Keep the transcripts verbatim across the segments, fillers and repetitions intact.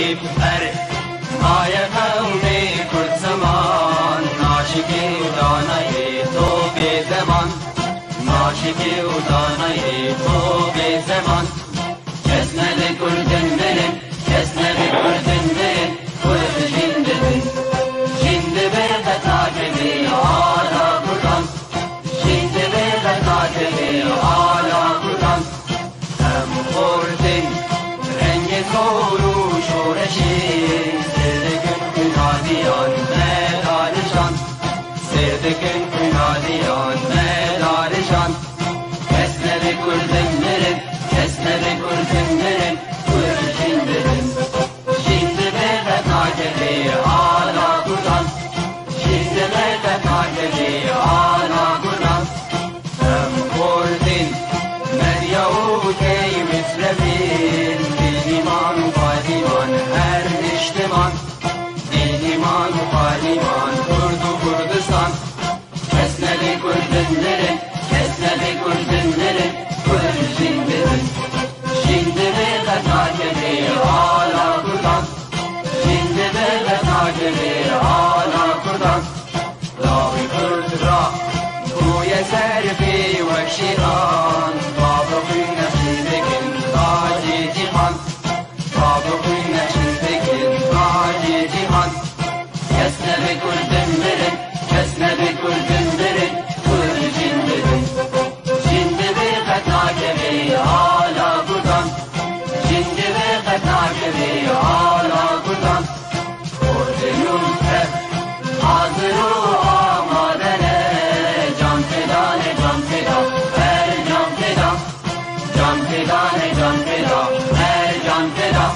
Ber maye qewmê Kurd ziman, naşikê û danayê to bê zeman. Naşikê û danayê to bê zeman. Kes nebe Kurdin mirin, kes nebe Kurdin mirin, Kurd jin dibin. Jin dibe qet nakevê ala Kurdan. Jin dibe qet nakevê ala Kurdan. Em xortin rengê zor û şoreşê, sêr dikin xwîna diyan me darijan. Sêr dikin xwîna diyan me darijan. Kes nebe Kurdin mirin, kes nebe Kurdin mirin, Kurd jin dibin. Jin dibe qet nakevê ala Kurdan. Jin dibe qet nakevê ala Kurdan. Em xortin medya û tey mislevin, dîniman û padiman her niştiman. Dîniman û padiman Kurd û Kurdistan. Kes nebe Kurdin mirin, kes nebe Kurdin mirin, Kurd jin dibin. Jin dibe qet nakevê ala Kurdan. Jin dibe qet nakevê ala Kurdan. Lawê Kurd ra bûye ser pê wek şêran. Bavê xwîn neşî dikin tacê cîhan. Bavê xwîn neşî dikin tacê cîhan. Kes nebe Kurdin mirin, kes nebe Kurdin mirin, Kurd jin dibin. Jin dibe qet nakevê ala Kurdan. Jin dibe qet nakevê ala Kurdan. Kurdê nû tev hazir û amade ne. Can feda ne, can feda, her can feda. Can feda ne, can feda, her can feda.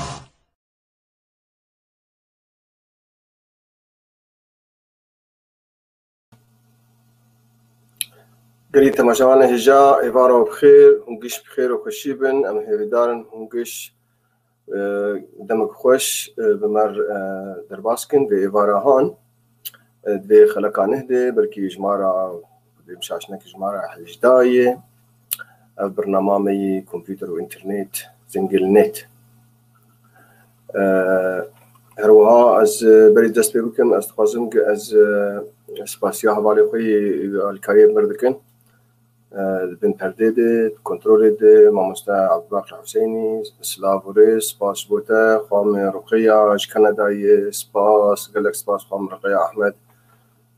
Gelî temaşevanê hêja, êvara we bi xêr, hûn giş bi xêr û xweşî bin. Em hêvîdar in hûn giş, e, demek xweş, e, bi me re, e, derbas kin vê êvara han. E, di vê xeleka neh de, belkî ji me re, bi şaşnek ji me re hejda ye. Ev bernama me yê kompûter û înternet, Zengilnet. E, her wiha ez, e, berî dest pê bikim, ez dixwazim ku ez, e, spasiya hevalê xwe yê alîkariyê bi me re dikin. E, di bin perdê de, di kontrolê de, mamoste Ebdulbaqir Husênî, silav û rêz, spas ji bo te, xwam Ruqiya ji Kanadayê, spas, gelek spas xwam Ruqiya Ahmed.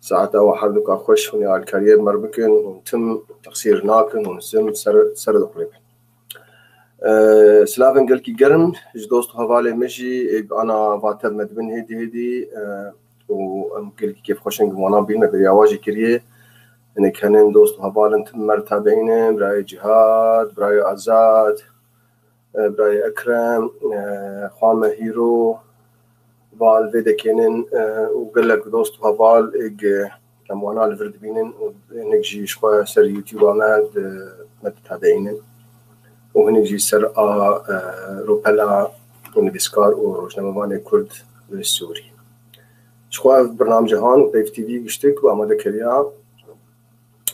Saeta we her du ka xweş, hûn ê alîkariyê bi me re bikin, hûn tim teqsîr nakin, hûn tim ser, ser diqulêbin. E, silavên gelkî germ ji dost û hevalê me jî, ê bi ana va tev me dibin hêdî hêdî, e, û em gelkî kêfxweş in, gimanan bîn me beriya wa jî kiriye. Hinek henin dost û hevalin tim me re tabeîn in, birayê Cihad, birayê Azad, e, birayê Ekrem, e, xwa me Hîro, val vê dekênin, e, û gelek dost û heval êg em wana li vir dibînin û hinek jî ji xwe ser YouTube-a me di, me ditadeînin û hinek jî ser a, e, rûpela nivîskar û rojnamevanê Kurd li Sûrî. Ji xwe ev bernamcihan û Peyv T V giştik bi amadekariya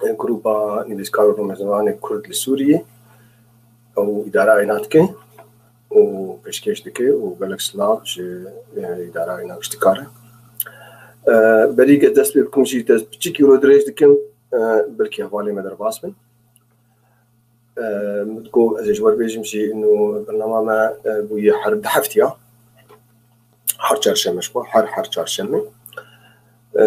Grûpa Nivîskar û Rojnamevanê Kurd li Sûriyê, ew îdara wê dike û pêşkêş dike û gelek silav ji, e, îdara wê giştî kar e. E, berî ke dest pê bikim jî dest piçikî wilo dirêj dikim, e, belkî hevalê me derbas bin. E, min digot ez ê ji we re bêjim jî, ino bernama me, e, bûye her di heftiya. Her çarşeme ji xwe, her, her çarşeme. E,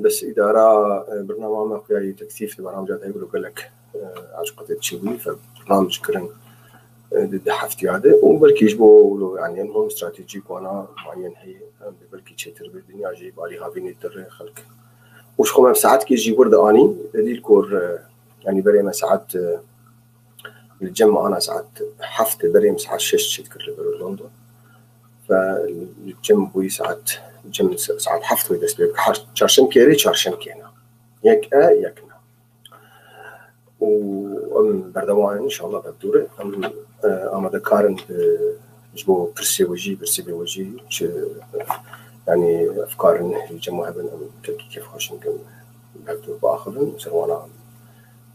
bes îdara, e, bernama me xuya yî teksîf di bernamca de hevlo gelek, e, aciqetê çi bû, fe bernamc kirin, e, di, di heftiya de. Û belkî ji bo wilo, yani, em hûn stratejî ku ana muayyen heye, em dê belkî çêtir bi dinya jî balî havînê tirê xelk. Û ji xwe me bi saetkê jî wir de anî, delîl kor, e, yani, berê me saet, e, Li cem ana saet heft, berê em saet şeş çêdikir li ber London. Fe li cem bûyî saet, cem saet heft wê dest pê bike. Her çarşemkê erê çarşemkê ne. Yek e, yek ne. Û em berdewam in inşallah, berdûre. Em, e, amadekar in, e, ji bo pirsê we jî, pirsê bê we jî, çi, yani, efkar in, li cem we hebin, em kevkî kêfxweş in, em berdûr biaxivin, ser wana,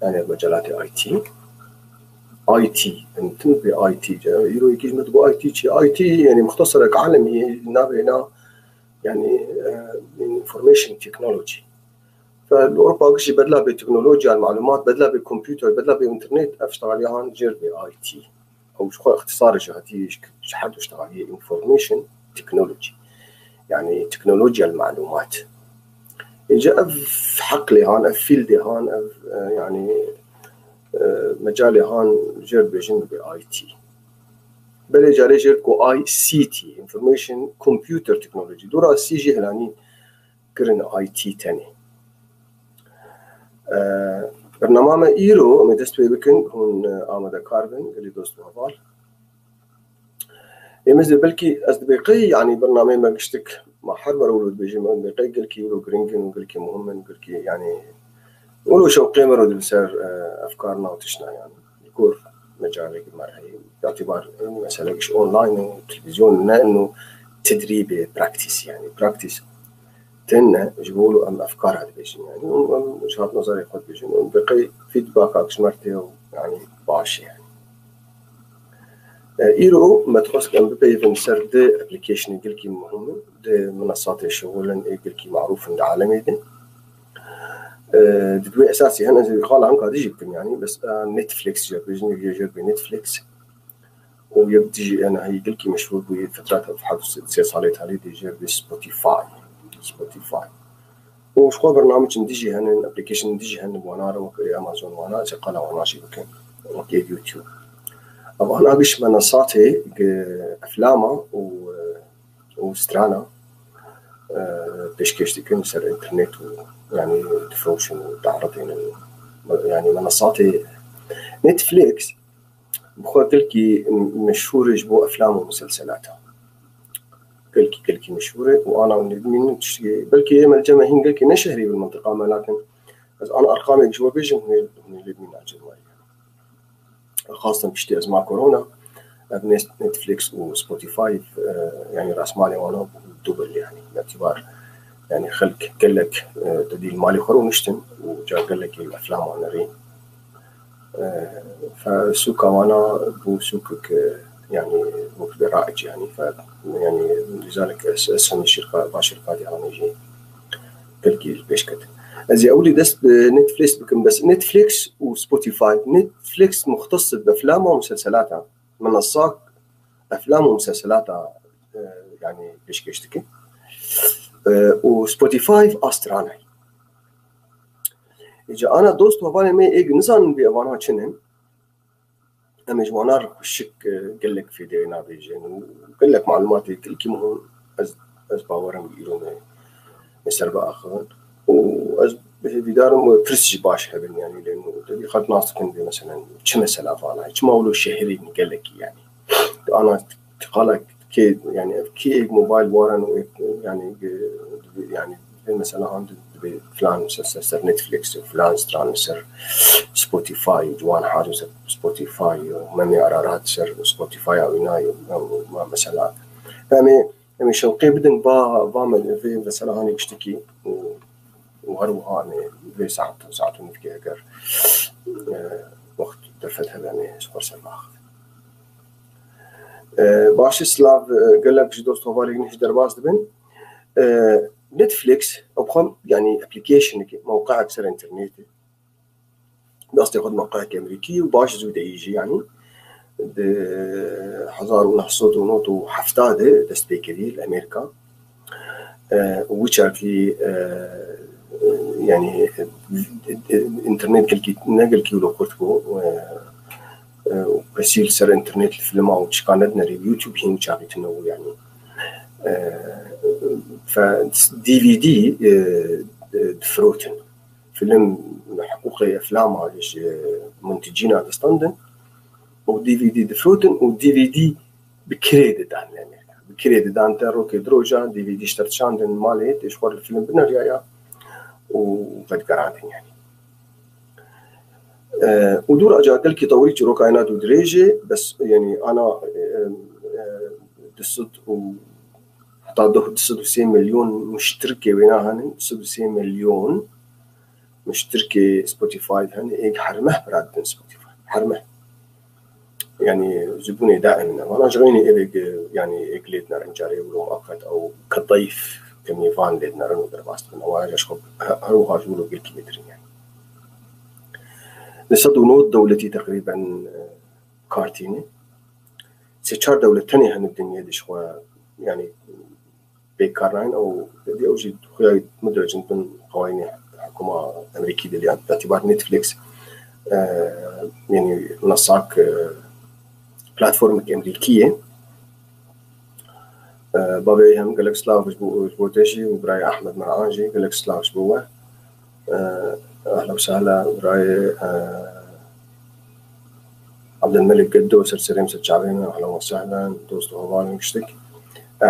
yani, mecalatê I T. I T, yani tim bi I T, îro yekî ji me digo I T çi? I T yani muxtasarek alemî navê na, yani, e, information technology. Fe li Ewropa gişî bedla bê teknolojiya malumat, bedla bê kompûter, bedla bê internet, ev ştexaliya han jêr bê I T. Ew ji xwe ixtisarê jî hatî ji her du ştexaliyê information technology. Yani teknolojiya malumat. Êce ev heqlê han, ev fîldê han, ev, e, yani, e, mecalê han jêr dibêjin bi I T. Belê carê jêr ku I C T, Information Computer Technology. Dora C jî hilanî kirin I T tenê. E, bernama me îro, em ê dest pê bikin, hûn, e, amadekar bin, gelî dost û heval. Ê me zê belkî ez dibê qey, yani bernameyê me giştik, ma her mero wilo dibêjim, em dibê qey gelkî wilo giring in û gelkî muhim in, gelkî yani wilo şewqê mero dibe ser, e, efkar na tiştna yani. Li gor mecalek me heye. Yatibar, e, mesele giş online û televîzyon ne û tedrîbê, praktîs yani. Praktîs têne ji bo wilo em efkara dibêjin yani. Û em ji hat nazarê xwe dibêjin. Û dibê qey feedbacka ji me re tê û yani baş e yani. E, îro me dixwest em bipeyivin ser di applicationê gelkî muhim in, di minasatê şixulin ê gelkî marûf in di alemê de. E, di duwê esasî hene, ez ê qala hinka dijî bikim yani, bes, e, Netflix jî, bêjin jê jêr bê Netflix. Û yek dijî hene heyî gelkî meşhûr bûye, fetrata heft sê salê talî dê jêr bê Spotify. Spotify. Û ji xwe bernamecên dijî hene, application dijî hene, wana re wek Amazon wana, ez ê qala wana jî bikim. Wek YouTube. Ev ana giş menasatê, e, eflama û, e, û strana, e, pêşkêş dikin ser internet û yani difroşin û diaridin û yani menasatê Netflix bi xwe gelkî meşhûr e ji bo eflam û miselselata. Gelkî, gelkî meşhûr e û ana hûn ê bimînin tiştê, belkî ê me li cem me hîn gelkî ne şehrî bi mintiqa me, lakin ez ana erqamek ji we bêjim, hûn ê, hûn ê lê bimînin acil wayî. Xastan piştî ezma korona, ev Net-, Netflix û Spotify, e, yani rasmalê wana bû dubl yani. Yatibar yani xelk gelek, e, di dîl malê xwe rûniştin û ca gelekî eflama nerîn. E, fe sûka wana bû sûkek, e, yani wek bi raic yani. Fe yani lizalik es-, esen şirka, va şirkatê anê jî gelkî li pêş ketin. Ez ê ewlî dest bi Netflix bikim, bes Netflix û Spotify. Netflix muxtes bi eflama û muselselata, menasa eflam û muselselata, e, yani pêşkêş dike. E, û Spotify a stranay. Îca ana dost û hevalên me ê nizanin vê evana çi ne. Em ê ji wana re xweşik, e, gelek fêdeyê nabêjin û gelek malumatê gelkî muhim ez, ez bawerim îro me, me ser biaxivin. Û ez hêvîdar im pirs jî baş hebin, yani lê nû te bî xelk nas dikin vê meselen çi mesela vana ye, çima wilo şehrî gelekî yani. Ana qala kê, yani ev kê ê mobile waran û ê, yani, e, yani vê mesela han di-, dibê filan ser, ser, ser Netflix, filan stran ser Spotify, ciwan harim ser Spotify, Memê Ararat ser Spotify, ew îna ye, em, em, mesela. Em ê, em ê şewqê bidin va, va me, vê mesela hanê giştikî û, û her wiha em ê vê saet, saet û nîvkê eger, e, wext derfet hebe em ê ji xwe ser biaxivin. E, baş e, silav, e, gelek ji dost hevalê din jî derbas dibin. E, Netflix, ew xwe, yani applicationekê, mewqeek ser internetê. Destê xwe di mewqeekê Amerîkî û baş zû deyî jî, yani di hezar û neh sed û nod û hefta de dest pê kirî li Amerîka. E, û wî çakî, e, yani, e, internet gelkî, ne gelkî wilo kurt bû, e, e, û kesî li ser internet li filma û çika nedinerî, YouTube hîn çaxî tune bû, yani. E, fe-, D V D, e, e, difirotin. Film, hiqûqê eflama ji muntecîna distandin û D V D difirotin û D V D bi kirê didan, yani. Bi kirê didan te rokê di roja D V D ji te dişandin malê, tê ji xwe re film bineriyaya û vedigerandin, yani. E, û dûra ca gelkî tewrî çîroka ena dû dirêj e, bes, yani, ana, e, e, du sed û heta du sed û sê milyon muştirkê wêna hene, du sed û sê milyon muştirkê Spotify hene, ê her meh pira didin Spotify. Her meh. Yani, zibûnê daim ne. Vana ji xeynî êvê, yani, êk lê dinerin carê wilo muqet ew ke dayf, ke mêvan lê dinerin û derbas dibin. Ewa ya ji xwe her wiha ji wilo gelkî bêtir in, yani. Li sed û nod dewletî teqrîben, e, kar tîne. Sê çar dewlet tenê hene dinyê de ji xwe, yani, pêk kar nayên, ew, ew jî xuya min direcin bin qewaynê hikûma Amerîkî de, ya, itibar Netflix, e, yani, mesak, e, platformek Amerîkî ye. E, bavê hem gelek silav ji bo, ji bo te jî û birayê Ahmed Mer'an jî gelek silav ji bo we. E, ehla û sehla birayê, e, Abdülmelik Geddo, ser serê min, ser çavê min, ehlen ve sehlen, dost û hevalên giştik. E,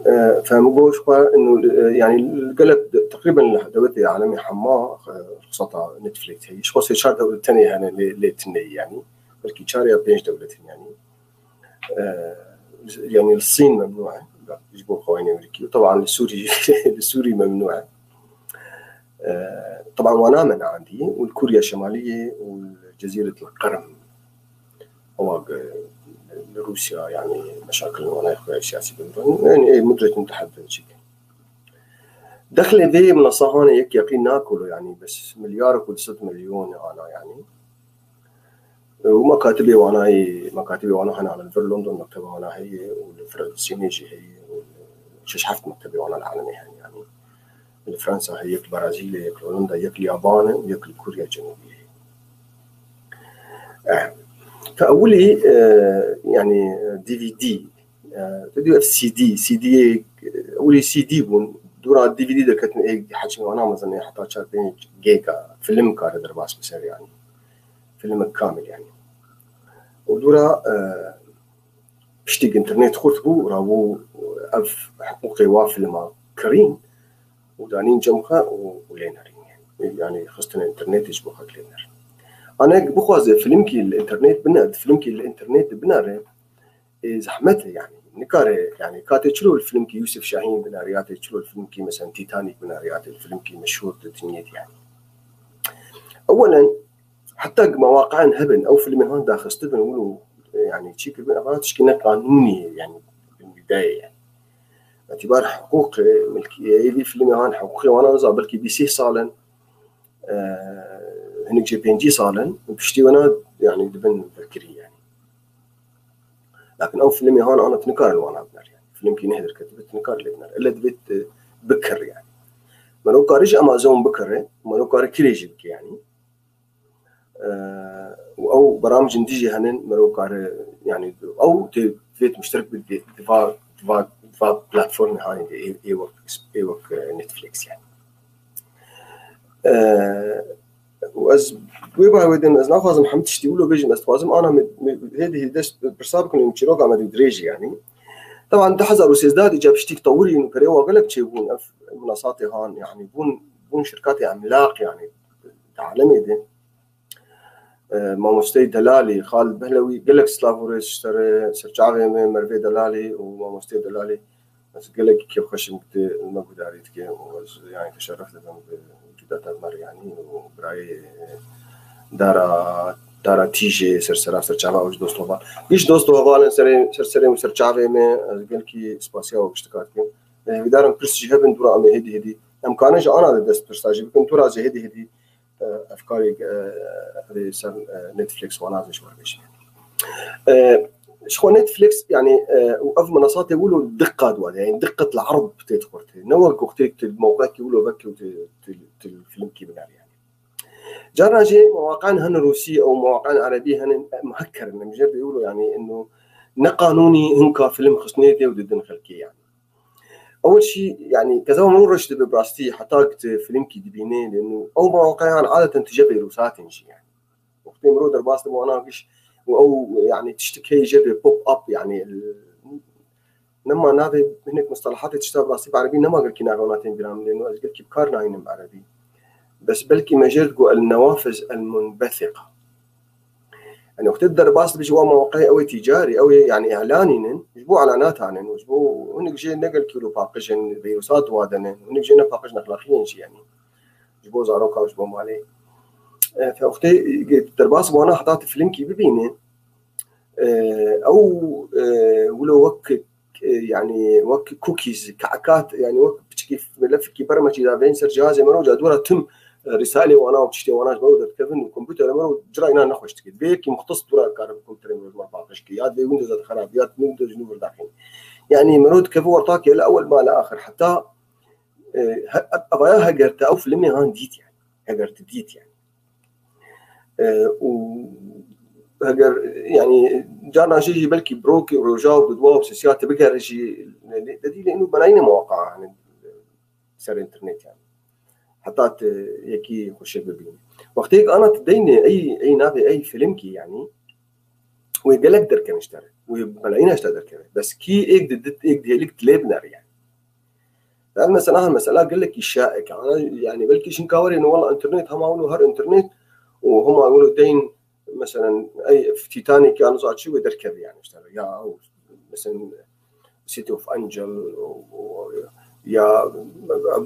e, fehmî goş xwe, inu, e, yani, gelek, teqrîben li dewletê alemê hema, e, ruxsata Netflix heye. Ji xwe sê çar dewlet tenê hene lê, lê tune ye, yani. Belkî çar ya pênc dewlet in, yani. E, yani, li Sîn memnû e, ji bo qewaynê Amerîkî. Teban li Sûrî, li Sûrî memnû e. E, teban wana me neandî û li Kûriya Şemalî ye û li Cezîret el Qerm. Ewa, e, li Rûsya, yani, meşakil wana xwe siyasî bin. Yani, ê, mudretin tehed çik. Dexlê vê minasa hanê yek yaqîn nakolo, yani, bes milyar û du sed milyon ana, yani. Û mekatibê wana yê, mekatibê wana hene li vir London mekteba wana heye û li Fransînê jî heye û li şeş heft mektebê wana li alemê hene, yani. Li Fransa heye, yek li Brazîlê, yek li Holanda, yek li Yabanê û yek li Kûriya Cenûbî heye. Eh, te ewilî, eh, yani, D V D, eh, te diyo ev C D, C D yê, eh, ewilî C D bûn, dûra D V D derketin, ê hecmê wana mezin e, heta çar pênc gêga film kare derbas biser, yani. Filmek kamil, yani. Û dûra, e, piştî internet xurt bû, rabû ev hiqûqê wa filma kirîn û danîn cem xwe û, û lê nerîn, yani. Yani, xistin internetê ji bo xwe lê ner. Anek bixwaze filmkî li internet bine, filmkî li internet binere, ê, zehmet e, yani. Nikare, yani, katê çilo li filmkî Yusuf Şahîn binare, ya tê çilo li filmkî, mesela, Titanic binare, ya tê li filmkî meşhûr di dinyê de, yani. Ewelen, heta mewaqi'an hebin, ew filmê han daxistibin, wilo, e, yani, çi kiribin, ev tişkî ne qanûnî ye, yani, bin bidayê, yani. Îtibar hiqûqê, milkî, ê vî filmê han hiqûqê wana niza, belkî bîst sal in, e, hinek jê pêncî sal in, piştî wana, yani, dibin vekirî, yani. Lakin ew filmê han ana tu nikarin wana biner, yani. Filmkî neh derketibe, tu nikar lê biner. Elle divê tu bikir, yani. Mero kare ji Amazon bikire, mero kare kirê jî bike, yani. Ee, û ew beramcên dî jî henin, mero kare, yani, ew tê vê muşterek bi di, di va, di va, di va platformê hanê de, ê, ê wek, ê wek, e, Netflix, yani. Ee, û ez wê bahwê din, ez naxwazim hemî tiştî wilo bêjim, ez dixwazim ana me, me hêdî hêdî dest pirsa bikin, çîroka me dû dirêjî, yani. Teban du hezar û sêzdeh de îca piştî tewirîn û perê wa gelek çêbûn, ev minasatê han, yani, bûn, bûn şirkatê emlaq, yani, di alemê de. E, mamosteyê Delalî, Xalid Behlewî, gelek silav û rêz ji te re, serçavê me, Mervê Delalî û mamosteyê Delalî. Ez gelekî kêfxweş im ku tu li me guhdarî dike û ez, yani, teşerruf dikim bi wicûda te, Mer, yani, û birayê Dara, Dara Tîjê, ser sera, ser çava ew ji dost û heval. Giş dost û hevalên serê, ser serê û ser çavê me, ez gelkî spasiya we giştika dikim. Ez hêvîdar im pirs jî hebin, dûra em ê hêdî hêdî. Em karin ji ana de dest pirsa jî bikin, dûra jî hêdî hêdî, e, efkarê, e, li ser, e, Netflix wana ez ê ji we re bêjim. E, ji xwe Netflix, yani, e, û ev minasatê wilo diqqa di wan, yani diqqet li erd tê dixurtê. Ne wek ku tê tu mewqekî wilo vekî û tu, tu, tu filmkî binêrî, yani. Carna jî mewaqi'an hene rûsî û mewaqi'an erebî hene, em hek kerin, em jê re wilo, yani, ino ne qanûnî hinka film xistinê tê û didin xelkê, yani. Ewil şî, yani, keza min reş dibe bi rastî, heta ki tu filmkî dibînê, lêno ew mewaqeyan adeten tije vîrusatên jî, yani. Wextê mirov derbas dibe wana giş û ew, yani, tiştik heye jê ve pop up, yani, nema navê hinek mustalahatê tişta bi rastî bi erebî nema gelkî navê wana tên bîra min, lêno ez gelkî bi kar nayînim erebî. Bes belkî me jê re digo el newafiz el munbethiqa. Yani, wextê derbas dibe ji wan mewqeyê ew ê tîcarî, ew ê, yani, îlanînin, ji bo îlanatan in, ji bo hinek jê ne gelkî wilo paqij in, vîrusat wadin in, hinek jê ne paqij nexlaqiyên jî, yani. Ji bo zarokan, ji bo malê. E, fe wextê derbas wana heta tu filmkî bibîne, Ew wilo wek, yanî wek cookies, ke'ekat, yanî wek piçikî melefekî bermekî davên ser cihazê me ro, ca dûra tim rîsalê wana û tiştê wana ji me ro derdikevin û kompûterê me ro cira înan nexweş dike. Divê yekî muxtes dûra kare bi kompûterê me ro ji me paqij ke. Ya divê Windows de xerab, ya Windows ji nû vir daxîn. Yanî me ro dikeve wertakê li ewel ma li axir heta, e, he-, evaya heger te ew filmê han dît yani. Heger tu dît yani. E, û heger, yanî, carna jî, jî belkî birokî roja û didwa û sisiya te bigere jî, te dî lê û belayîne muwaqa, hani, ser internet yani. Heta tu yekî xweşe bibînî. Wextê ana tu deyne ey, ey navê ey filmkî yani, wê gelek derkevin ji te re. Wê belayîne ji te derkeve. Bes kî êk di, di, êk dihêlik dilê binere yani. Ev mesela, ha, mesela gelekî şaik. Ana, yani belkî jinka werê ne wala internet, hema wilo her internet û hema wilo deyn, mesela, ey Titanic ya niza çi wê derkeve yani işte. Ya, mesela City of Angel, û, û, ya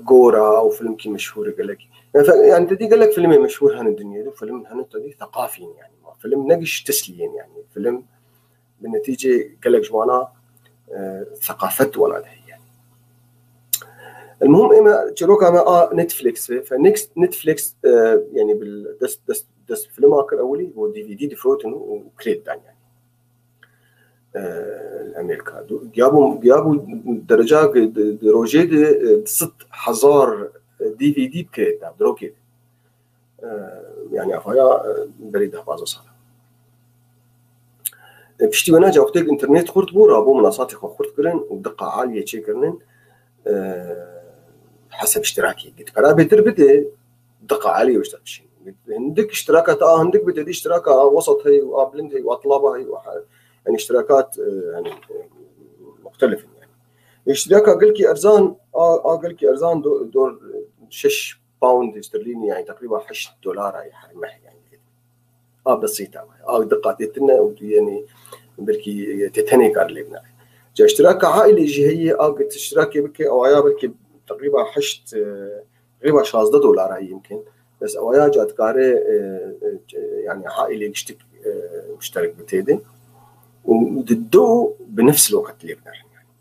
Gora, û filmkî meşhûr e gelekî. Yani, fe-, yani te dî gelek filmê meşhûr hene dinyê de, film hene te dî thekafî yani. Film ne giş teslî yani. Film bi netîcê gelek ji wana, e, seqafet wana de heye. El muhim ême çîroka me a Netflix e. Fe Nex-, Netflix, e, yani bil dest, dest, dest filma kir ewilî û D V D difirotin û krêt dan yani. E, Amerîka. Du-, giya bû, giya bû dereca ki di, di rojê de, e, sed hezar D V D bi krêt da, dirokê de. E, yani avaya, e, berî deh pazdeh sal. E, piştî wê ne, wextêk internet xurt bû, rabû minasatê xwe xurt kirin û diqa aliyê çêkirinin, e, heseb iştirakî. Git pera bêtir bide, diqa aliyê wişta bişîn. Hindik iştiraka te a hindik bide, dî iştiraka a wesat hey û a bilind hey û a tilaba hey û a, yani iştirakat, e, yani, e, muxtelif in yani. Îştiraka gelkî erzan, a, a gelkî erzan do-, dor şeş pound sterlînî, yani teqrîba heşt dolara her meh yani. A besîta, a diqa tê tine û tu yani belkî tê tenê kar lê bine. Ca îştiraka aîlê jî heye, a git îştirakê bike, awaya belkî teqrîba heşt, e, rêva şazdeh dolara yê yimkin. Bes awaya ca dikare, e, e, yani aîlê giştik, e, muşterek bi tê de. Û di do bi nefs loqet lê bine.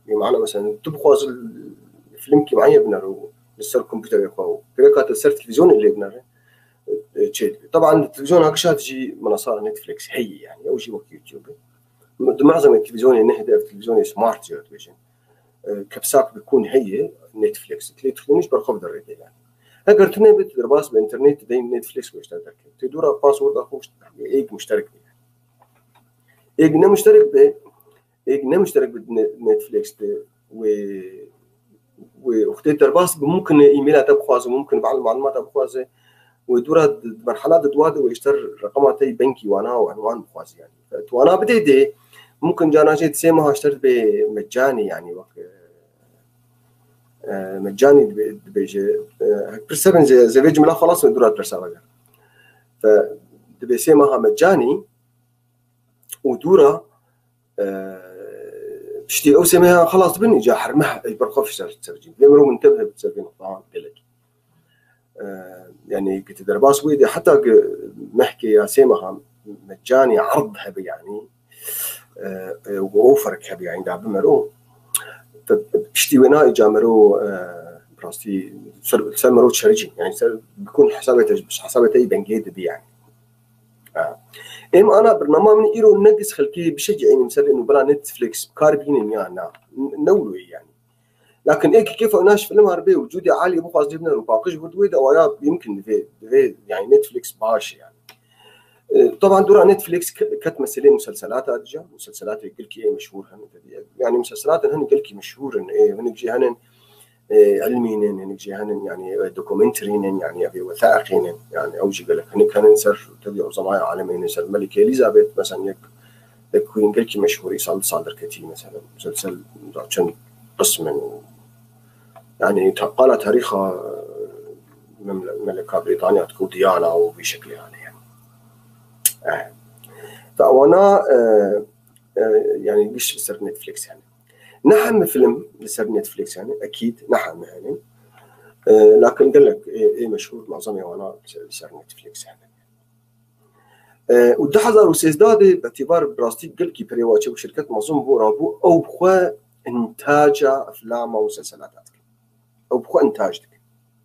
Bimana mesela tu bixwazî filmkî muayyen binere û li ser kompûterê xwe û gereka te ser televîzyonê lê binere, e, çê dibe. Taban li televîzyona gişa jî minasa Netflix heye yani, ew jî wek YouTube e. Di mezemê televîzyonê nehê de ev televîzyonê smart jî dibêjin. E, kepsak bi kûn heye Netflix. Lê tu xwînî ji ber xwe bi derê de yani. Heger tu nebê, tu derbas bi internet, tu deyî Netflix wê ji te derkeve. Tu dûra passworda xwe êk muşterek bê. Êk ne muşterek be, êk ne muşterek bi Ne-, Netflix de wê, wê wextê derbas bi mumkin e e-maila te bixwaze, mumkin e bal malumata bixwaze. Wê dûra di, di merhala di dua de wê ji te reqema te yî benkî wana û enwan bixwaze yani. Tu wana bidê dê, mumkin cana jê di sê meha ji te dibe mecanî yani wek, e, mecanî dibe, dibêje, e, hek pirse bin zê, zê vê cumla xelas wê dûra pirsa vege. Fe dibe sê meha mecanî, û dûra, e, piştî ew sê meha xelas dibin, îca her meh ey berxwe fişer ser cî. Vê mirov min tev ser vê nuqta gelek. E, yani ki tu derbas wê de heta ki mehkê ya sê meha mecanî erd hebe yani, e, e, û ew ferq hebe yani da bimero. Te piştî wê na îca mero, e, rastî ser, ser mero çericî. Yani ser bikun hesabê te, hesabê te yî bengê dibi yani. Ha. Em ana bernama min îro ne giş xelkê bişecî eynî ser ên û bila Netflix kar bînin ya na. N-, ne wilo yani. Lakin ê ki kêfa naş film harbe û cûdê alî bixwaz lê biner û paqij bû, wê de awaya yimkin divê, divê yani Netflix baş yani. E, taban dûra Netflix ke-, ket meselê muselselata dija, muselselatê gelkî ê meşhûr hene. Yani muselselatên hene gelkî meşhûr in, ê, hinek jî hene, e, ilmî ne, hinek jî hene, yani, e, dokumenterî ne, yani, ev ê wethaiqî ne, yani, ew jî gelek hinek hene ser, tevî ew zamaya alemê ne, ser Melikê Elizabeth, mesela, yek, yek Queen gelkî meşhûr, îsal, sal derketî, mesela, muselsel, çend qism in, yani, ta-, qala tarîxa, e, memle-, Melika Brîtanya diku Diana û vî şeklê hane, yani. E. Te wana, e, e, yani, giş li ser Netflix, yani. Ne heme film li ser Netflix hene, ekîd, ne heme hene. E, lakin gelek ê, ê meşhûr, mazemê wana li ser Netflix hene. E, û du hezar û sêzdeh de Betîbar bi rastî gelkî perê wa çêbû, şirket mezin bû, rabû ew bi xwe intaca eflama û muselselata dikin. Ew bi xwe intaj dikin.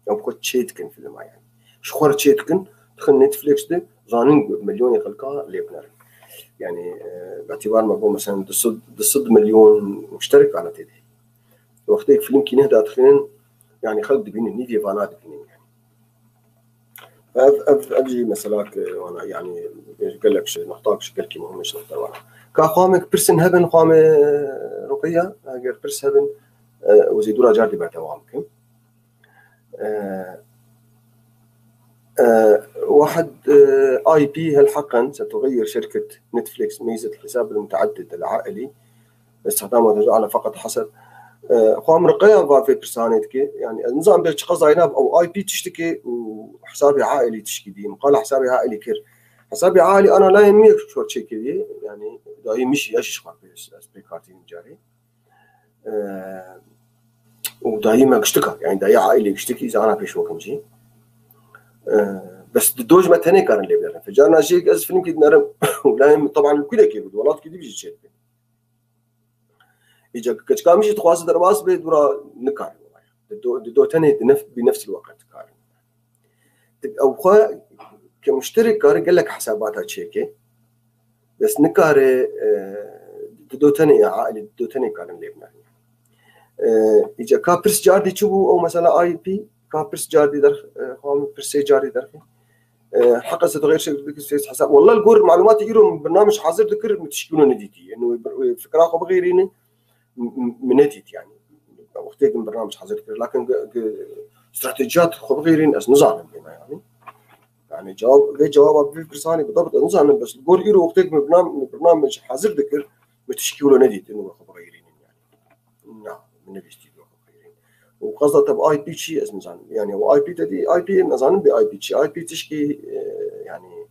Ew bi xwe çê dikin filma yani. Ji xwe re çê dikin, dixin Netflix de, zanin ku milyonê xelka lê binerin. Yani, e, Betîbar me got, mesela, du sed, du sed milyon muşterek ana tê de. Wextê film kîneh dadixînin, yani xelk dibînin, nîvê vana dibînin yani. Ev, ev, ev jî meselak, e, wana, yani, gelek ji nextak ji gelkî muhim ji nexta wana. Ka xwamek pirsin hebin, xwame Ruqeyya, eger pirs hebin, e, ez ê dûra cardî berdewam bikim. E, e, واحد, e, آي بي هل حقا ستغير شركة نتفليكس ميزة الحساب المتعدد العائلي؟ استخدامه تجعله فقط حسب. E, xwam Ruqeyya va vê pirsanê dike. Yani, ez nizanim bê çiqas zayna ew آي بي tişt dike û hesabê ailî tişkî dî. Qala hesabê ailî kir. Hesabê ailî ana layê min yek çor çêkiriye. Yani, dayî min jî, ez jî ji xwe pê, ez pê kartînim carê. E, û dayî me giştika. Yani, dayî ailî giştikî, zana pêş wekim jî. E, bes di do ji me tenê karin lê binerin. Carna jî ez filmkî dinerim. Û layê min, teban, li kûdekê bû, di welatkî dî jî çêdibe. Îca keçika min jî dixwaze derbas bê, dûra nikare. Di do, di do tenê di nef-, bi nefs el-weqt dikare. Di, ew xwe ke muşterek kare gelek hesabata çêke. Bes nikare, e, di do tenê ya ailî, di do tenê karin lê binerin. E, îca ka pirs cardî çi bû, ew mesela آي بي, ka pirs cardî derx-, e, xwe pirsê cardî derxî. E, heqa se tixêr şekil dikir sêz hesab. Wallah, li gor malûmatê îro min birnamej hazir dikir, min tişkî wilo nedîtî. Eno wê bir-, wê fikra xwe bixêrîne, m-, m-, min nedît yani. Wextê min birnamej hazir dikir. Lakin ge-, ge-, stratejiyat xwe bixêrîn, ez nizanim bêna yani. Yani cewab, vê cewaba vê pirsanê bi dabt ez nizanim, bes li gor îro wextê min birnam-, min birnamej hazir dikir, min tişkî wilo nedît, eno wê xwe bixêrînin yani. Na, min nebîstî bi xwe bixêrîn. Û qasda te bi آي بي çi, ez nizanim. Yani, o آي بي te dî, آي بي, nazanim bê آي بي çi. آي بي tişkî, e, yani,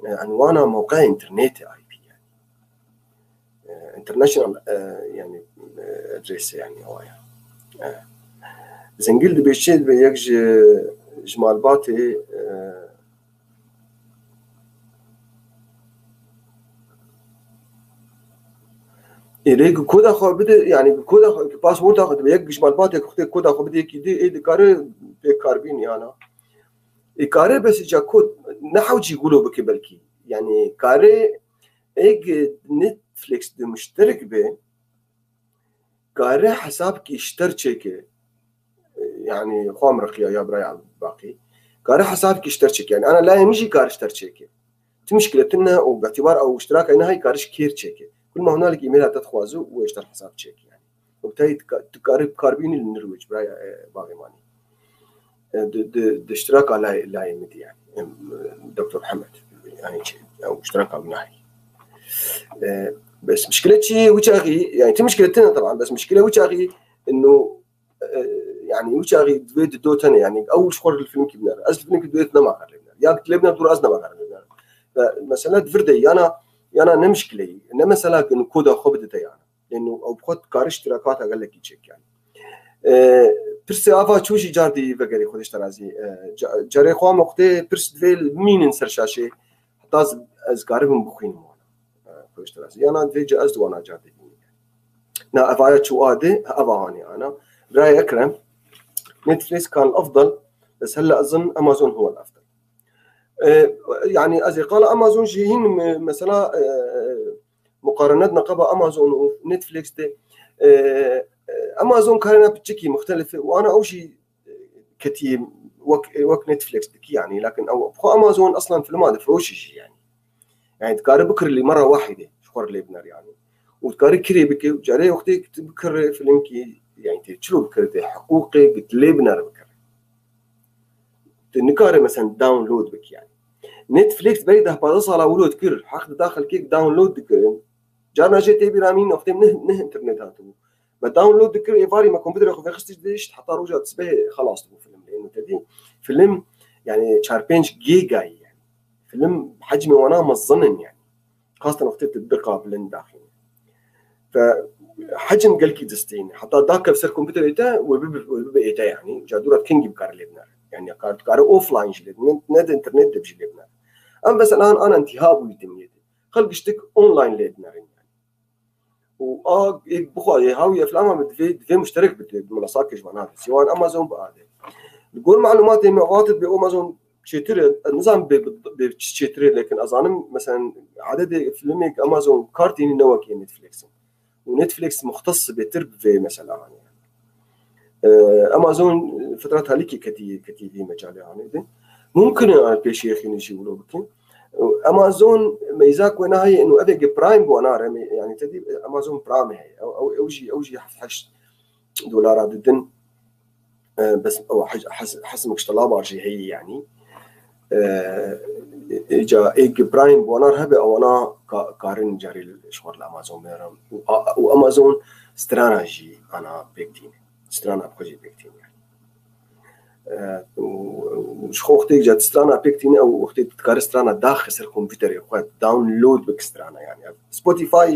e, enwana mewqeya înternetê آي بي yani. E, international, e, yani, e, adresse yani, o ya. E. Zengil dibê çi, dibê yek ji, ji malbatê, e, Ê, lê ku koda xwe bide, yani ku koda xwe, ku passworda xwe dibe, yek ji malbatê ku xwedê koda xwe bide yekî dî, ê dikare pê karbîn yana. Ê kare bes îca kod ne hewcî gulo bike belkî. Yani kare ê Netflix de muşterek be, kare hesabkî ji te re çêke. Yani xwam Riqiya ya biraya Baqî. Kare hesabkî ji te re çêke. Yani ana layê min jî kare ji te re çêke. Ti mişkile tune û betîbar ew iştiraka ne hay kare ji kêr çêke. Kul ma hunalik îmêla te dixwaze û ji te re hesab çêke yani. Û te dika-, dikare bi kar bînî li Nirwêc, biraya, e, Baxê Manî. E, di, di, di iştiraka lay-, layê min dî yani. Em, e, Doktor Mihemed. Yani çi, ew iştiraka wî nahî. E, bes mişkile çi ye? Wî çaxî, yani ti mişkile tune taban, bes mişkile wî çaxî, ino, e, yani wî çaxî divê di do tene, yani ew ji xwe li filmkî biner. Ez li filmkî divê nema kar lê biner. Ya lê biner, dûr ez nema kar lê biner. Ve mesela di vir de yana, yana ne mişkile ye. Ne mesela ku koda xwe bidite yana. Yani ew bi xwe dikare iştirakata gelekî çêk yani. E, pirsê ava çû jî cardî vegerî, Xwedê ji te razî. E, ca-, carê xwe me xwedê pirs divê mînin ser şaşê. Heta ez, ez karibim bixwînim wana. E, Xwedê ji te razî. Yana divê ca-, ez di wana cardî bînim. Na, eva ya çû ade, eva hanê ana. Birayê Ekrem, Netflix kan afdal, bes hela ezin Amazon huwa afdal. E, yani ez ê qala Amazon jî hîn me-, mesela, e, muqarenet neqeba Amazon û Netflix de, e, e, Amazon karena piçikî muxtelif e û ana ew jî, e, ketiye wek, wek Netflix dikî yani, lakin ew xwe Amazon eslan filma difiroşî jî yani. Yani dikare bikir li mera wahîde ji xwe re lê biner yani. Û dikare kirê bike û carê wextê tu bikire filmkî, yani tê çilo bikire, tê hiqûqê lê biner bikire. Tu nikare mesela download bikî yani. Netflix berî deh pazdeh sala wilo dikir, heq dida xelkê download dikirin. Carna jê tê bîra min wextê min ne, ne internet hatibû. Me download dikir, êvarî me komputerê xwe vexistî dişt, heta roja sibehê xelas dibû film. Lê êno te dî film, yani çar pênc gîga ye yani. Film hecmê wana mezin in yani. Xastan wextê tu biqabilin daxîne. Ve hecm gelkî distîne. Heta dakev ser komputerê te, wê bibe, wê bibe ête yani. Ca dûra kengî bikare lê binere. Yani kar, dikare offline jî lê, ne, ne de internet de jî lê binere. Em mesela an, an intiha bûyî dinyê de. Xelk ji tik online lê dinerin yani. Û a ê bixwaze hawiye filama bi divê, divê muşterek bi, bi minasakê ji wana. Siwan Amazon bi adê. Li gor malumatê me, vatit bi Amazon çêtir e, ez nizanim bê, bê, bê çi çêtir e, lekin ez zanim, mesela, adedê filmê Amazon kar tînî ne wekî Netflix in. Û Netflix muxtes bêtir bi vê mesela, hani. Ee, Amazon, e, fitra talîkê ketî, ketî vî mecalê, hani, de. Mumkin e, yani, pêşiyê xînî jî wilo bikin. Û Amazon meyza ku wena heye, inu evê ge Prime bi wana re, me-, yani, te dî, e, Amazon Prime heye. Ew, ew, ew jî, ew jî heft heşt dolara didin. E, bes ew hes-, hes-, hesmek ji telabar jî heye, yani. E, e, ca ê ge Prime bi wana re hebe, ewana ka-, karin carî ji xwe li Amazon bêrin. Û a-, û Amazon strana jî ana pêk tîne. Strana bi xwe jî pêk tîne, yani. E, û, û ji xwe wextê ca strana pêk tîne, ew wextê dikare strana daxe ser kompûterê xwe, download bike strana, yani. Spotify,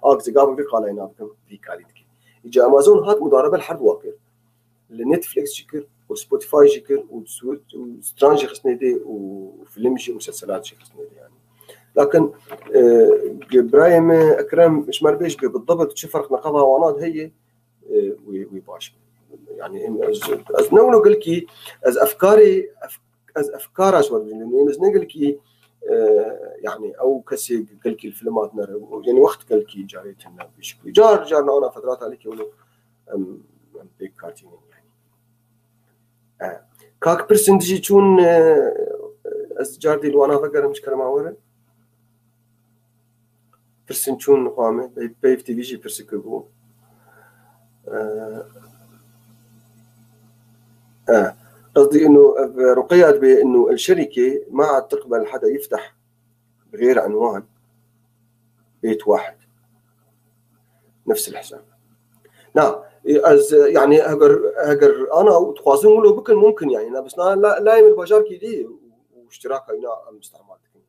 ak zê gavek qalayna bikim, vî karî dike. Îca Amazon hat mudarebe li her du kir. Li Netflix jî kir, û Spotify jî kir, û su-, û stran jî xistine dê, û film jî, museselat jî xistine dê, yani. Lakin, e, birayê me Ekrem, ji me re bêj bê, bi dibit çi ferq neqeba wana de heye, e, wî, wî baş. Yani, em, ez, ez ne wilo gelkî, ez efkarê, ef-, ez efkara ji we dibînim. Em, ez ne gelkî, e, yani, ew kesê gelkî li film hatine re, yani, wext gelkî carê tune bişkî. Car, car nana fedra talîkê wilo em, em pêk kartînin, yani. E, kak pirsin dijî çûn, e, ez car dî li wana vegerim ji kerema were. Pirsin çûn xwe me, pey-, Peyv T V jî pirsik bû. E, e, قصدي إنه رقية بإنه الشركة ما عاد تقبل حدا يفتح بغير عنوان بيت واحد نفس الحساب. Na, ez, yani, heger, heger ana û dixwazin wilo bikin, mumkin, yani, na, bes na, la, layê min bajarkî dî û, û iştiraka îna em îstehmal dikin.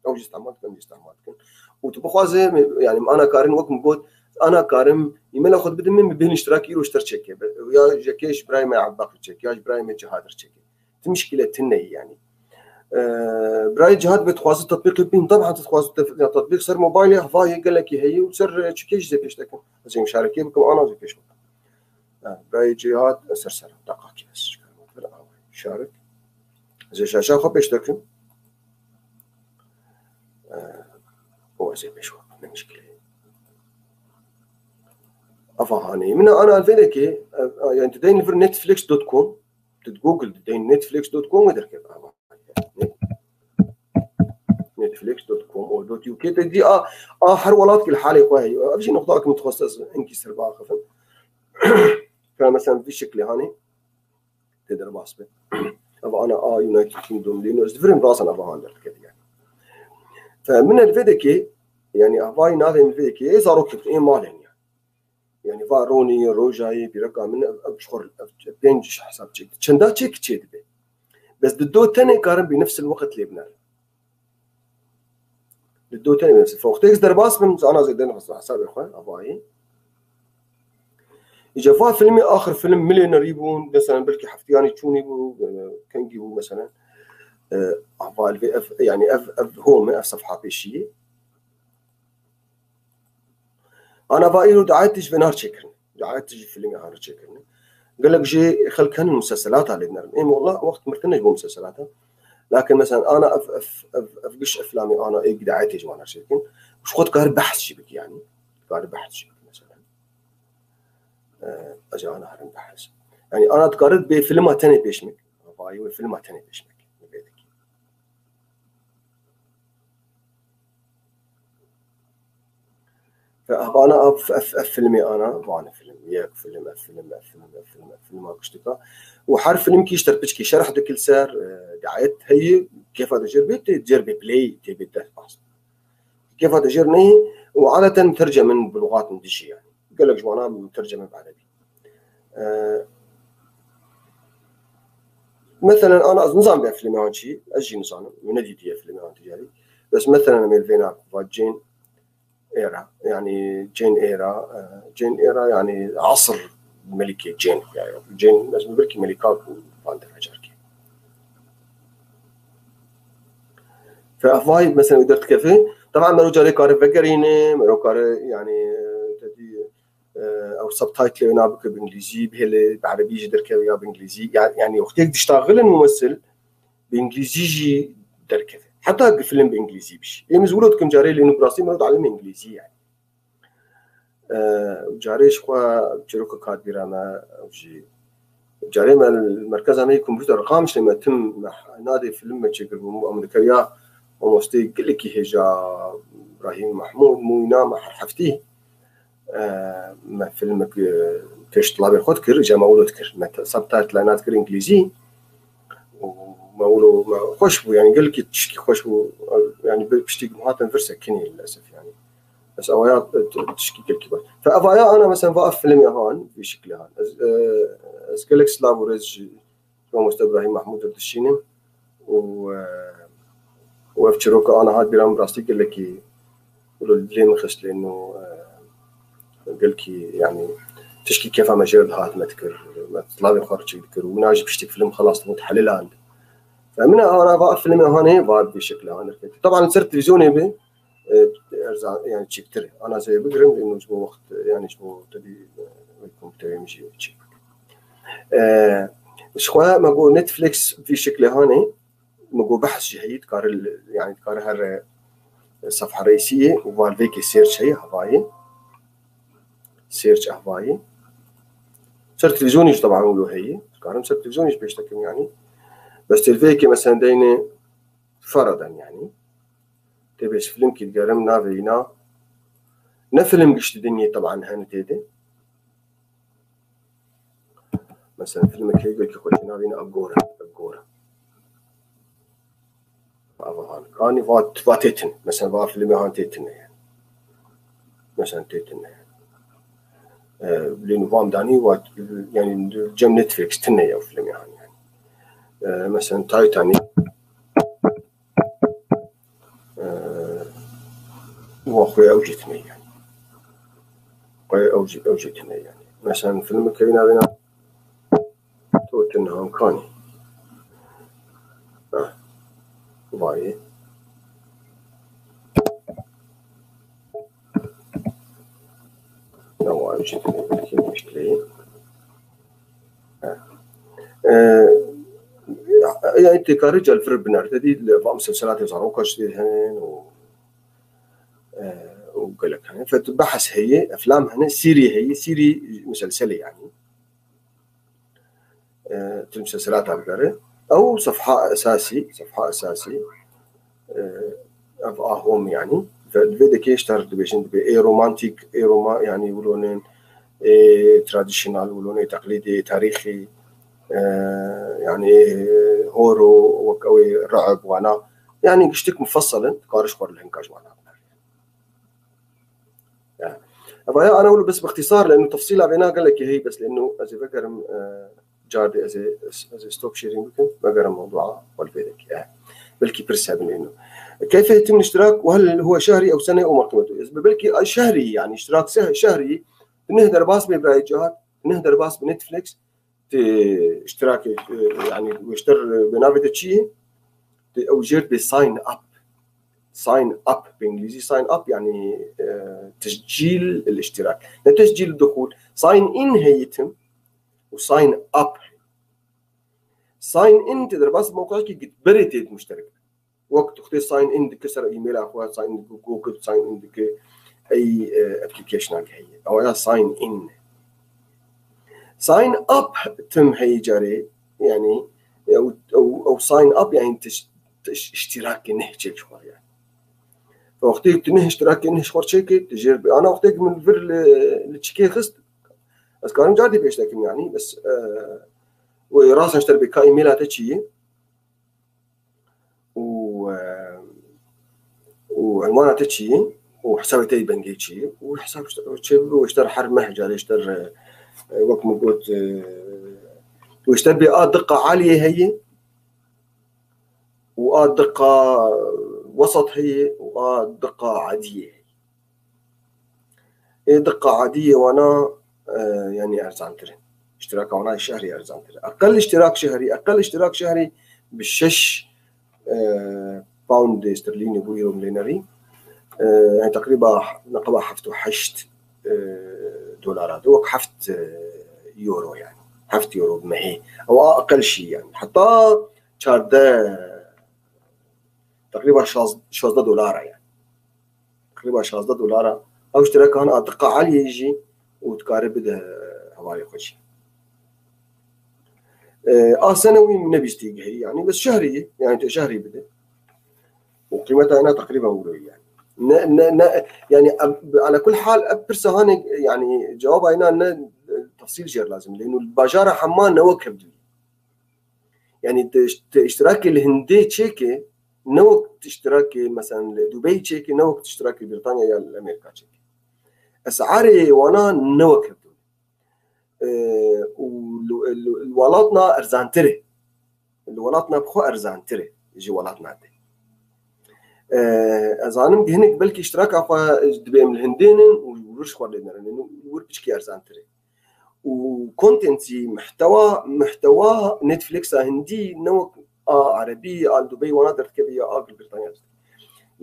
Ew jî îstehmal dikin, em jî îstehmal dikin. Û tu bixwaze, yani, ana karin wek min got, ana karim, e-maila xwe dibidin min, min bihên iştirakî îro ji te re çêke. Ya ji yekê ji birayê me Ebbaqî çêke, ya ji birayê me Cihad re çêke. Ti mişkîle tune ye, yani. Ee, birayê Cihad bê dixwaze tetbîqê bîn, taban tu dixwaze tef-, ya tetbîq ser mobaylê, hevayê gelekî heye û ser, e, çikê jî zê pêş dekin. Ez ê mişarekê bikim, ana zê pêş bikim. Ha, birayê Cihad, e, ser ser, deqakî ez şikarim, şarik. Ez ê şaşa xwe pêş dekim. E, û ez ê pêş xwe, ne mişkîle ye. Ava hanê. Min ana vê dekê, e, e, yani tu deyên li vir netflix dot com, tu Google dideyên netflix dot com wê derket. Ava. Netflix dot com û dot U K te dî a, a her welat ki li halê xwe heye. Ev jî noqta ki min dixwest ez hinkî ser biaxifim. Ka mesela vî şeklê hanê tê derbas be. Ev ana a United Kingdom dî, ez divirim razan ev han derdikete yani. Fe min el vê dekê, yani avayî navê min vê dekê, ê zarokê ê malên yani. Yani va Ronî, Rojayê, bîreka min ev, ev ji xwe, ev pênc hesab çêk. Çenda çêk çê dibe. Bes di do tenê karin bi nefsil weqt lê biner. Di do tenê nefsil. Wextê ez derbas bim, zana zêde nefsil hesabê xwe, avayî. Îca va filmê axir film milê nerî bûn, mesela belkî heftiyanî çûnî bû, e, kengî bû mesela. E, ava li vê ev, yani ev, ev home, ev sefha pêşiyê. Ana va îro daet ji vê nar çêkirin. Daet ji filmê har çêkirin. Gelek jê xelk henin museselata lê dinerin. Êm wala wext mirtine ji bo museselata. Lakin mesela ana ev, ev, ev, ev giş eflamê ana ê daetê ji wana çêkin. Ji xwe dikare behs jî bik yani. Dikare behs jî bik mesela. Ee, aca ana herin behs. Yani ana dikare bê filma tenê pêşmek. Vayî wê filma tenê pêşmek. Bê dikî. Fe ev ana ev, ev, ev filmê ana, van film, yek film, ev film, ev film, ev film, ev film, ev kiştika. Û her film kî ji ter piçkî şerh dikil ser, e, daet heye, kêfa de jêr bê, tê jêr bê play, tê bê deh bas. Kêfa de jêr neyê, û adeten tercemin bi lugat min dijî yani. Gelek ji wana terceme bi erebî. E, Meselen, ana ez nizam be filmê an çi, ez jî nizanim. Min nedîtiye filmê an ticarî. Bes meselen, em ê li vêna va Jane Eyre, yani Jane Eyre, e, Jane Eyre, yani asir melikê Jane, yani Jane, ez belkî melika bû van der hejar kê. Fe ev vay mesela wî derdikeve. Taban mero carê kare vegerîne, mero kare yani, e, te dî, e, ew subtitle wê nabike bi îngilîzî, bihêle bi erebî jî derkeve ya bi îngilîzî. Ya, yani wextêk diştaxilin mumessil bi îngilîzî jî derkeve. Heta ki film bi îngilîzî bişî. Ê min ji wilo dikim carê lê nû bi rastî mero dielime îngilîzî yani. E, û carê ji xwe çîroka katbîra me ew jî. Carê me li merkeza me yê kompûter qamşê me tim me nadê film me çêkiribû. Em dikeriya mamosteyê gelekî hêja Îbrahîm Mehmûd, mûyna me her heftî, e, me filmek, e, pêş tilabê xwe dikir, îca me wilo dikir. Me te-, subtitle nadikir îngilîzî. Û me wilo me xweş bû, yani gelekî tişkî xweş bû. Yani bi piştî ku hatin vir sekinî lilesef yani. Bes awaya, e, t-, tişkî gelkî baş. Fe evaya ana mesela va ev filmê han, vî şiklê han. Ez, e, ez gelek silav û rêz ji mamoste Îbrahîm Mehmûd re dişînim û, e, û ev çîroka ana hat bîra min rastî gelekî wilo dilê min xist lê no, e, gelkî yani tişkî kefa me jêr dihat me dikir, me silavê xwe re çêk dikir û wina jî piştî film xelas dibû dihelîland. Fe min ana va ev filmê hanê va vî şiklê han derketî. Taban li ser televîzyonê be, e, erzan, yani çêktir e. Ana zê bigirin, eno ji bo wext, yani ji bo tedî, e, wê kompûterê min jî çêk bike. E, ji xwe me got Netflix vî şiklê hanê, me got behs jî heyî, dikare li, yani dikare her, e, sefha reîsiyê û valvêkê search heye, hevayê. Search hevayê. Ser televîzyonê jî taban wilo heye. Dikarim ser televîzyonê jî pêş dekim yani. Bes televeyekê mesela deyne feradan yani. Tê bêj filmkî digerim navê îna. Ne film giştî dinyê taban hene tê de. Mesela filmek heye wekî xwe jî navê îna Agora, Agora. Ava han. Kanî va, va tê tin. Mesela va filmê han tê tine yani. Mesela tê tine yani. E, lê nu vam danî va, yani cem Netflix tine ya filmê han yani. E, mesela Titanic. E, wa xwe ew jî tine yani. Xwe ew jî, ew jî tine yani. Mesela filmê kevîna vêna Tottenham kanî. Ha. Vayê. Ne var jî tine belkî muşkileyê. Ha. E, ya, yani têkarî celfir binerte dî li va muselselatê zaroka jî hene û, e, û gelek hene. Fet behs heye, eflam hene, sîrî heye, sîrî muselselê yani. E, tu muselselata bigere. Ew sefha esasî, sefha esasî, e, ev ahom yani. Ve, vê dekê ji ter dibêjin dibê ê romantik, ê roma-, yani wilo ne, ê traditional, wilo ne teqlîdî, ê tarîxî, e, yani ê horo, wek ew ê re'b wana. Yani giştik mufessel in, dikare ji xwe li hinka ji wana biner. Yani. Evaya ana wilo bes bi ixtîsar, leno tefsîla vêna gelekî heye, bes leno ez ê vegerim, e, car dê ez ê, ez, ez ê stop sharing bikim, vegerim mewdua xwe li vê dekê. E, belkî pirs hebin leno. Keyfê tim iştirak, ve hel huwe şehrî ew sene ew mertebetû. Ez bi belkî ay şehrî, yani iştirak se-, şehrî, neh derbas bê birayê cihat, neh derbas bi Netflix, tê iştirakê, e, yani wê ji te re bi navê te çi ye? Tê ew jêr bê sign up. Sign up bi îngilîzî sign up yani, e, tescîl el iştirak. Ne tescîl duxul. Sign in heye tim û sign up. Sign in tê derbas mewqekî git berê tê muşterek. Wek tu xwedê sign in dike ser e-maila xwe, sign in dike Google, sign in dike ey, e, application heye. Ew ya sign in. Sign up tim heye carê, yani, ew, ew, ew sign up yani tiş-, tiş-, iştirakê neh çêk ji xwe yani. Wextê tu neh iştirakê neh ji xwe çêkê, tu jêr bi. Ana wextê min vir li, li çikê xist, ez karim car dî pêş dekim yani, bes, e, wê rast ji te re bê ka e-maila te çi ye? û, e, û enwana te çi ye? Û hesabê te yê bengê çi ye? Û hesab işte, çê bibe, û işte her meh carê işte, e, wek min got, e, û işte bê a diqa aliyê heye û a diqa wesat heye û a diqa adiyê heye. Ê diqa adiyê wana, e, yani erzantir in. İştiraka wana şehrî erzantir e. Eqel iştirak şehrî, eqel iştirak şehrî bi şeş, e, pound sterlînî bû, euro lê nerî. E, yani teqrîba neqeba heft û heşt, e, dolara de, wek heft, e, euro yani. Heft euro bi mehê. Ew a aqel şî yani. Heta çardeh, teqrîba şaz-, şazdeh dolara yani. Teqrîba şazdeh dolara. Ew îştirakan a diqa aliyê jî û dikare bide hevalê xwe jî. E, a senewî nebîstî gehî yani, bes şehrî, yani tu şehrî bide. Û qîmeta ena teqrîben wilo yani. Ne, ne, ne, yani, ala kul hal, ev pirsa hane, yani, cevaba ena ne, e, tefsîl jêr lazim. Lênû bajara hema ne wek hevdû. Yani, te, te îştirakê li Hindê çêke, ne wek îştirakê, mesela, li Dubey çêke, ne wek îştirakê Britanya ya li Amerîka çêke. Esarê wana ne wek hevdû. E, û li, li, li welatna erzantir e. Li welatna bi xwe erzantir e ji welatna te. E, ez zanim ki hinek belkî îştiraka xwe dibê em li Hindê nin û wir ji xwe lê nerin. Û wir piçkî erzantir e. Û content jî, muhtewa, muhtewa Netflix a Hindî ne wek a Erebî, a li Dubey wana derdikeve ya a li Britanya derdikeve.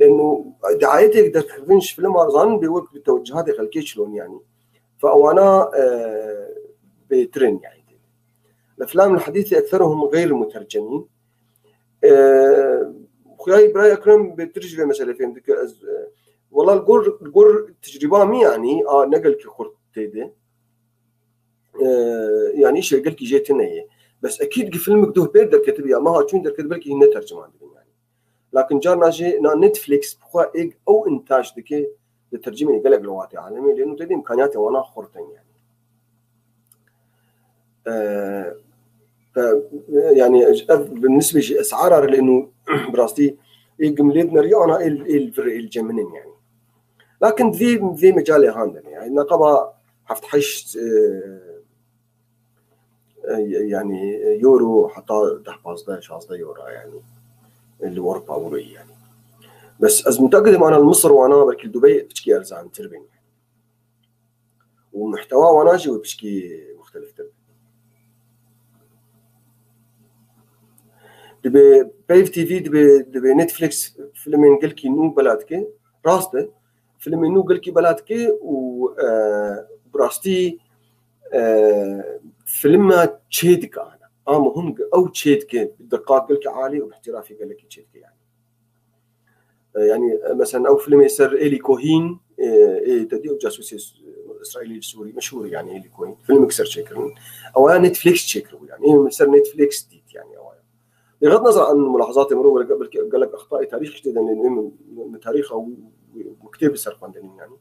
Lêno diayetêk derdikevin ji filma zanin bê wek bi tewcihatê xelkê çilon yani. Fe ewana, e, bêtir in yani. Eflam el hadîsî ekseruhum gayr mutercemîn. E, Xuyayî birayê Ekrem bêtir ji vê meselê fêm dike. Ez, e, wela li gor, li gor tecrîba min yani, a ne gelkî xurt tê de. E, yani îşê gelkî jê tune ye. Bes ekîd ki filmik duh pêr derketibiya, meha çûn derket belkî hîn ne terciman dibin yani. Lakin carna jî na Netflix bi xwe êk ew întaj dike, di tercîmê gelek lewatê alemê, lê nû tedî imkaniyatê wana xurt in yani. E, e, yani ev bi nisbê jî esara re lê nû bi rastî ê gimlê dineriya ana êl, êl vir êl ceminin yani. Lakin vê, vê mecalê han de ne. Yani neqeba heft heşt, e, e, yani euro heta deh pazdeh şazdeh euro yani. Li Ewropa euro yani. Bes ez mutekidim ana li Misir wana belkî li Dubey piçkî erzantir bin. Û muhtewa wana jî wê piçkî muxteliftir. Dibê Peyv T V, dibê, dibê Netflix filmên gelkî nû bela dike. Rast e. Filmên nû gelkî bela dike û, e, bi rastî, e, filma çê dike ana. A muhim ew çê dike bi diqat gelkî alî û bi îhtîrafî gelekî çê dike yani. E, yani, e, mesela ew filmê ser Eli Cohen, e, ê te dî ew casûsê s-, Îsraîlî li Sûrî, meşhûr e yani Eli Cohen. Filmek ser çêkirin. Ew ya Netflix çêkiribû yani. Ê min ser Netflix dît yani ew ya. Bêxet nezan an mulahazatê mirov were belkî gelek extayê tarîxî tê de ne, min, min tarîxa wî, wî, wî kitêbê ser xwendinî yani.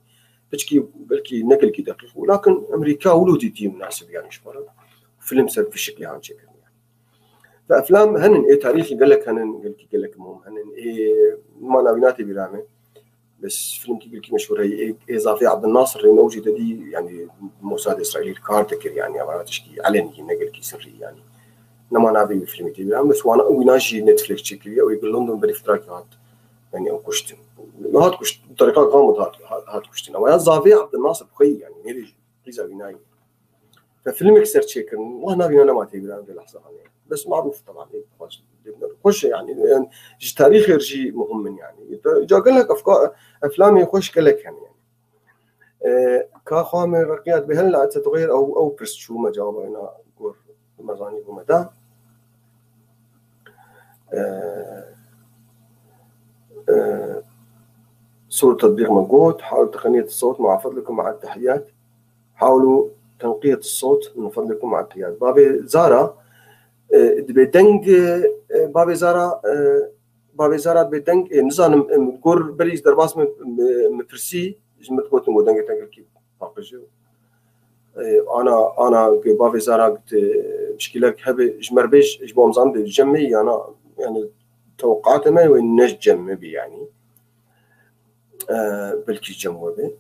Piçkî belkî ne gelkî deqîq bû. Lakin Amerîka wilo dîtî munasib yani ji xwe re. Film ser vî şiklê han çêkirin yani. Ve eflam henin, ê tarîxî gelek henin, gelkî gelek muhim henin. Ê, mana wî nate bîra me. Bes filmkî gelkî meşhûr heye, ê, ê Zafê Abdulnasir rê, ew jî te dî, yani, Mossad Îsraîlî kar dikir, yani, ama tişkî elenî, ne gelkî sirrî, yani. Nema navê wî filmî tê bîra me, bes wana, wîna jî Netflix çêkiriye, ew ê bi London berî firakî hat, yani, ew kuştin. Hat kuştin, Tarîqa Gamid hat, hat, hat kuştin. Ama ya Zafê Abdulnasir bi xwe yî, yani, nêrê jî, qîza wîna yî. Te filmek ser çêkirin, wah navîna nema tê bîra me vê lehza hanê. Bes marûf teban, ê xweş, xweş e yani, yani ji tarîxê re jî muhim in yani. Te ca gelek efka-, eflamê xweş gelek hene yani. E, ka xwe me reqiya dibê hel la te tixêr ew, ew pirs çû me cewaba wina gor me zanî bû me da. E, e, Sur tetbîq me got, حاولوا تقنية الصوت مع فضلكم مع التحيات. حاولوا تنقية الصوت من فضلكم مع التحيات. Bavê Zara, e, dibê deng, e, bavê Zara, e, bavê Zara dibê deng, e, nizanim, e, gor berî ji derbas me, me, me pirsî, ji min digotin got dengê te gelkî paqij e. E, ana, ana, ge bavê Zara got, e, pişkîlek hebe, ji me re bêj, ji bo em zanin dê cem me, yana, yani, tewqatê me wê ne ji cem me bî, yani. E, belkî cem we be.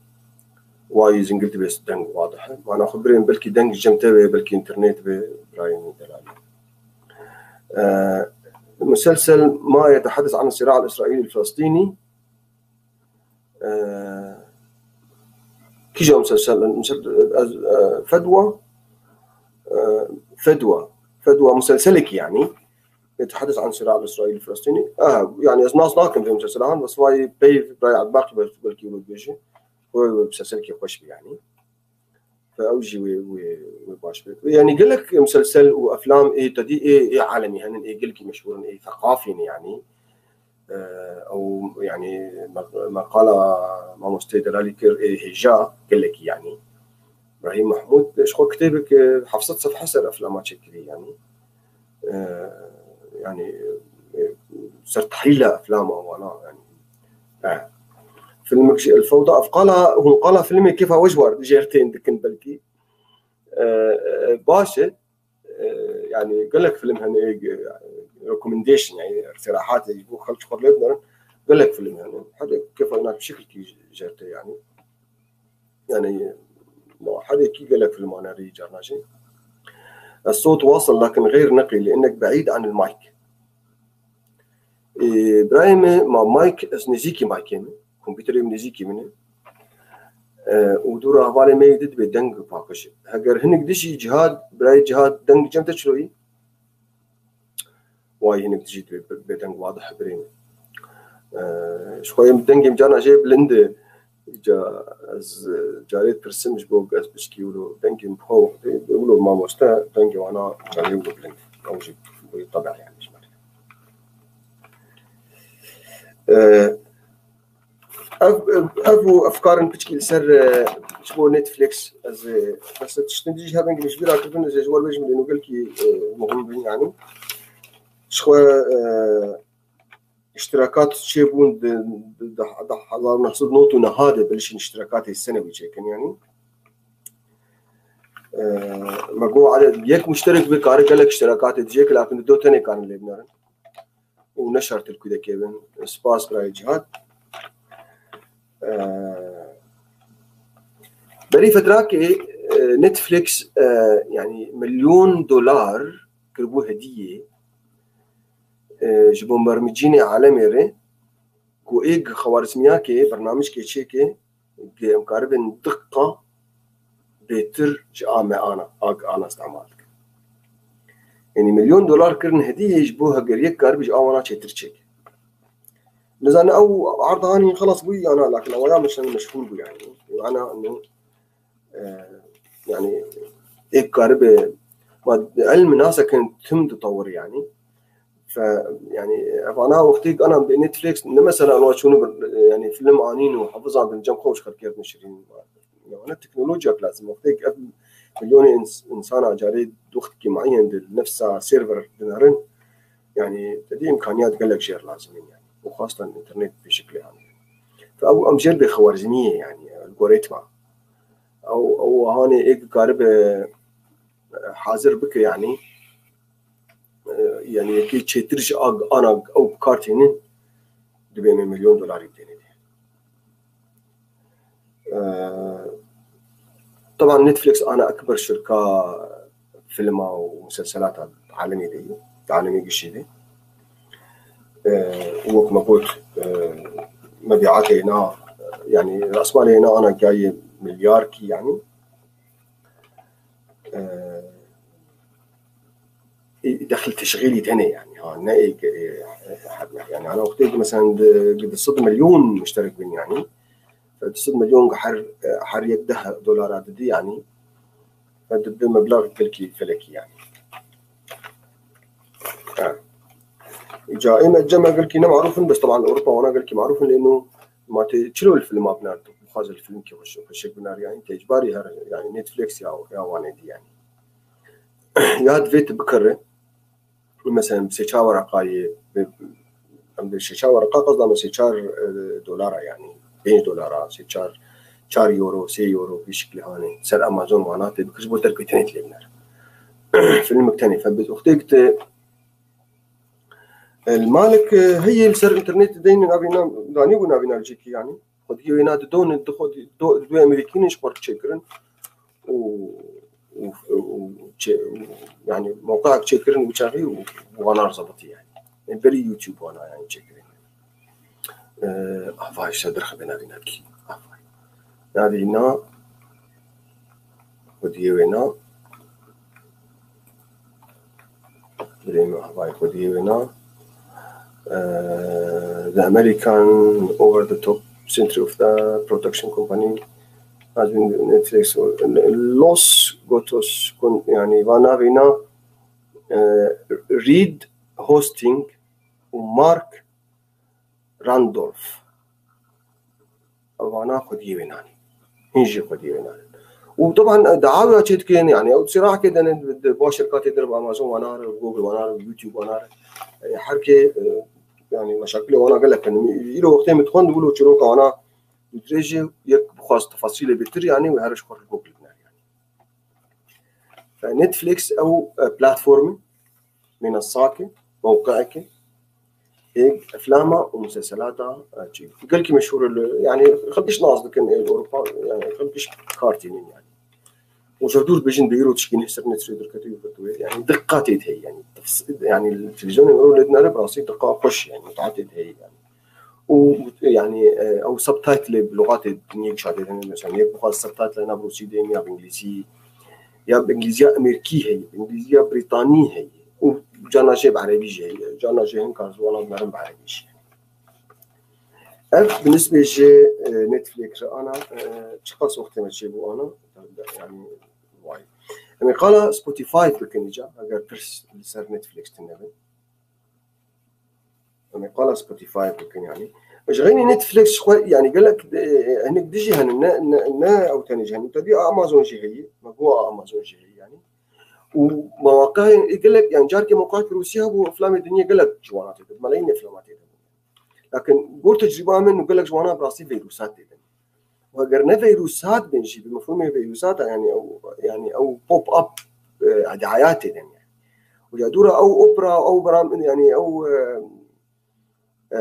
Wayî zingil dibe deng wadih e. Mana xwe birên belkî deng cem te be, belkî internet be, birayê min delalî. E, مسلسل ما يتحدث عن الصراع الإسرائيلي الفلسطيني. E, kîja مسلسل, مسلسل, e, Fedwa, e, Fedwa, Fedwa مسلسلك yani. يتحدث عن صراع الإسرائيلي الفلسطيني. آه، يعني، ez nas nakim vê musalsela han, bes vay peyv, Bray Ebaqî bel-, belkî wilo dibêje. Wê, wê musalselkî xweş bî, yani. Fe ew jî wê, wê, wê baş be. Yani, gelek muselsel û eflam ê tedî ê, ê alemî henin, ê gelkî meşhûr in, ê theqafî ne, yani. Ee, ew, yani, me-, meqala mamosteyê delalî kir, ê hêja gelekî, yani. Îbrahîm Mehmûd, ji xwe kitêbek, e, heft sed sefhe ser eflama çêkirî, yani. E, yani, e, ser tehlîla eflama wana, yani. E, filmek jî El Fewda, ev qala, hûn qala filmê kêfa we ji war jêr tên dikin belkî. E, e, baş e. E, yani, gelek film hene, e, recommendation, yani, îqtirahatê ji bo xelk ji xwe lê binerin. Gelek film hene. Herê kêfa wî bi şekilkî jêr tê, yani. Yani, ma herekî gelek filmane rî carna jî. الصوت واصل لكن غير نقي لأنك بعيد عن المايك. Ê, birayê me, ma mayk, ez nêzîkî maykê me. Kompîterê min nêzîkî min e. E, û dûra hevalê me yê di dibê deng paqij. Heger hinek dijî Cihad, birayê Cihad deng cem te çiloyî? Way hinek dijî dibê bêdeng wadih birîn. Ee, ji xwe yê dengê min carna jê bilind e. Ca ez, e, carê pirsim ji bo ez pişkî wilo dengê min bi xwe wextê, wilo mamoste dengê wana carê wilo bilind. Ew jî wê tebe yani ji me re. Ee, Ev, ev û efkarên piçkî li ser, e, ji bo Netflix, ez, e, bes tiştin dijî hebin, ji bîra kirdin, ez ê ji we bêjim, lê gelkî, e, muhim bin, yani. Ji xwe, e, îştirakat çêbûn di, di, di, di hezar û neh sed û nod û neh de bilişên îştirakatê senewî çêkin, yani. E, me got, ere, yek muşterek bê kare gelek îştirakatê dijêke, lakin di do tenê karin lê binerin. û ne şert li Kûdekê bin. Spas birayê Cihad. Ee, berî fetrakê, e, Netflix, e, yani milyon dolar kiribû hediyê, e, ji bo mermicînê alemê re ku ê xewarizmiyakê, bernamijkê çêke, Em karibin diqa bêtir ji a me ana, a ana îstemal dikin. Yanî milyon dolar kirin hediyê ji bo heger yek karibe ji a wana çêtir çêke. Nizane ew arda anî xelas bû yana, lakin ew ya meşen meşhûr bû yani. Ana eno, e, yani ek karibe ma ilm nasekin tim ditewir yani. Fe, yani, ev ana wextê ana bi Netflix, ne mesela, wan çûnî bir, yani, film anîn û hafizan bin cem xwe û ji xelkê re nişirîn. Yani, teknolojiyek lazim. Wextê ev milyonê ins-, insana carê wextekî mueyen di nefsa server dinerin, yani, tedî imkaniyat gelek jêr lazim in, yani. Û xastan internet bi şeklê anî. Fe ew em jêr bê xewarizmiyê, yani, algoritma. Ew, ew hanê êk karibe hazir bike, yani, e, yani yekê çêtir ji ag-, ana ew bi kar tînin, dibê me milyon dolarî bidêne. E, teban Netflix ana ekber şirka filma û muselselata alemê de ye, alemê gişê de. E, û wek me got, e, mebîatê na, yani rasmalê na ana gayê milyarkî, yani, e, e, dexil teşxîlî tenê yani, ha, ne ê, e, e, yani, ana wextê ki, mesela, di, di sed milyon müşterek bin yani, di sed milyon her, e, her yek deh dolara didi yani, ve dibi meblag gelkî felekî yani. Ha. Îca ê me cem gelkî ne marûf in, bes teban Ewropa wana gelkî marûf in, lê no ma tê çilo li filma binar, tu bixwaze li filmkî xweş, xweşik binar, yani, tê ecbarî her, yani, Netflix ya, ya wan êdî, yani. Ya divê tu bikere, mesela, bi sê çar wereqayê, bi, em bi sê çar wereqa qezda me sê çar, e, dolara, yani, pênc dolara, sê çar, çar euro, sê euro, vî şeklî hanê, ser Amazon wana tê bikir ji bo derketînê tê lê binere. Filmek tenê, fe bi wextê ki te Li malek, e, heye li ser înternetê deynin navê nan, danî bû navê nan cîkî, yanî. Xwediyê wê na didon, di xwe di, do, di duyê Amerîkî ne ji xwe çêkirin. Û, û, û çê, û, yanî, mewqeak çêkirin û çaxî û wana zebitî, yanî. E, berî YouTube wana, yanî, çêkirin. E, avay se dirxibê navê nan kî. Avay. Navê na, xwediyê wê na. Dê me havayê xwediyê wêna. Eh, the American over the top center of the production company has been Netflix, Los Gatos, yani va navê na, eh, Reed Hastings û Mark Randolph. Vana xwediyê wê nanî. Hîn jî xwediyê wê nanî. Û teban, e, dawî ya çê dikin, yani ew sirahkê dene, di, di, ba şirkatê dir, bi Amazon vana re, Google vana re, YouTube vana re. E, her kê, e, yani meşakilê wana gelek in. Îro wextê min dixwend, wilo çîroka wana dirêj e, yek bixwaz tefasîlê bêtir, yani wê her ji xwe re Google biner yani. Fe Netflix ew, e, platform e, minassak e, mewqeek e, ê eflama û museselata, e, çi gelkî meşhur e li, yani xelk giş nas dikin ê Ewropa, yani xelk giş kar tînin yani. Û ji dûr bêjin bi îro tişkî ne ser Netflix derketiye û ketiye, yani diqqa tê de heye, yani tefs-, yani televîzyonê îro lê dinere bi rastî diqqa xweş, yani mut'a tê de heye yani. Û, yani, e, ew subtitle bi lixatê dinyê gişa tê de, mesela, yek bixwaz subtitle na bi rûsî deyim ya bi îngilîzî, ya bi îngilîziya amerîkî heye, bi îngilîziya brîtanî heye. Û carna jê bi erebî jî heye. Carna jê hin kar ziwana binerin bi erebî jî. Ev bi nisbê ji, e, Netflix re ana, e, çiqas wextê me çêbû ana, yani, vay. Em ê qala Spotify bikin îca, eger pirs li ser Netflix tune bin. Em ê qala Spotify bikin yani. Ji xeynî Netflix xwe, yani gelek, e, hinek dijî hene, ne, ne, ne ew tenê jî hene. Tedî Amazon jî heye, me got Amazon jî heye yani. Û mewaqeyên, e, gelek, yani carkê mewqeyek Rûsya bû, eflamê dinyê gelek ciwana tê de, melayînê eflama tê de. Lakin gor tecrîba min û gelek ji wana bi rastî vîrusat tê de. Û eger ne vîrusat bin jî, bi mefhûmê vîrusata, yani ew, yani ew pop-up, e, dayat tê de yani. Û ya dûra ew opera, ew beram, yani ew, e, e,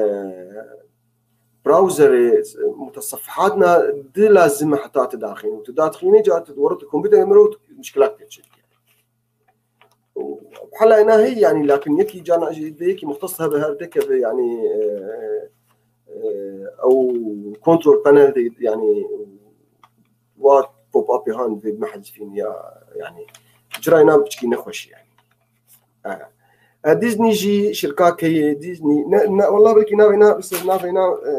browserê, mutesefehatna di lazim e heta tu daxînî. Tu daxînî ca tu were tu komputerê mirov tu mişkilak tê çêdike. Û hela ena heye, yani, lakin yekî cana jî vê yekî muxtes hebe her dikeve, yani, e, e, ew control panel de, yani, wa pop-upê han vê bime hezifîn ya, yani, cira ena piçkî nexweş e, yani. E. E, Disney jî şirkak heye, Disney, ne, ne, wallah belkî navê na, bi ser navê na, e,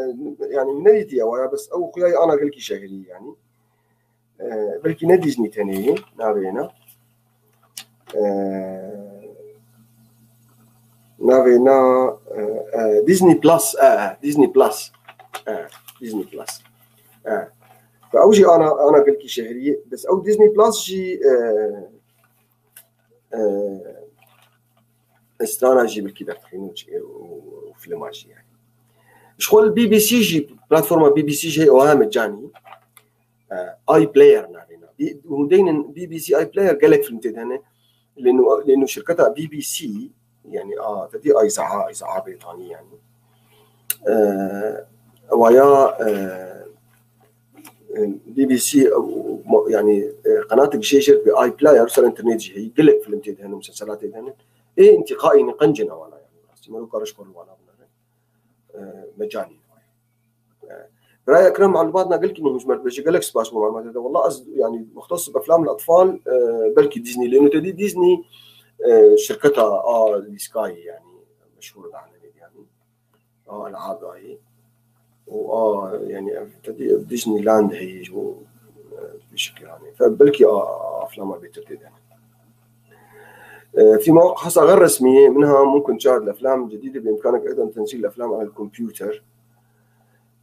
yani, nedîtiye wa ya, bes ew xuya ye ana gelkî şehrî, yani. E, belkî ne Disney tenê ye, navê na. E, navê na, e, e, Disney Plus, e, e, Disney Plus. E, Disney Plus. E. Ve ew jî ana, ana gelkî şehrî ye. Bes ew Disney Plus jî, e, e, strana jî belkî derdixîn û çi-, û, û filma jî yani. Ji xwe li B B C jî, platforma B B C jî heye, ew heme canî. E, iPlayer navê na. Bi-, hûn deynin B B C iPlayer gelek film tê de hene. Lê nû, lê nû şirketa B B C, yani a, te dî a îzaha, îzaha Brîtanî yani. E, ewa ya, e, e, B B C, e, mo-, yani, e, qenatek jê jêr bi iPlayer ser internet jî heye. Gelek film tê de hene, museselat tê de hene. Ê întiqayî ne qencên ewana yani. Rastî, mero kariş xwe li wana binere. E, mecanî. E, Biraya Ekrem, malumatna gelkî muhim ji me re dibêje, gelek spas bo malumatê te. Wallah ez, yani, muxtes bi eflam li etfal, e, belkî Disney, lê nû te dî Disney, e, şirketa a lîskayê, yani, meşhûr e di alemê de, yani. A elabdayê. Û a, yani, ev, te dî ev Disneyland heye ji bo, e, vî şekilê, yani. Fe belkî a, a eflama bêtir tê de. E, في مواقع hasa xwe resmî ye, منها ممكن تشاهد الأفلام الجديدة بإمكانك أيضًا تنزيل الأفلام على الكمبيوتر.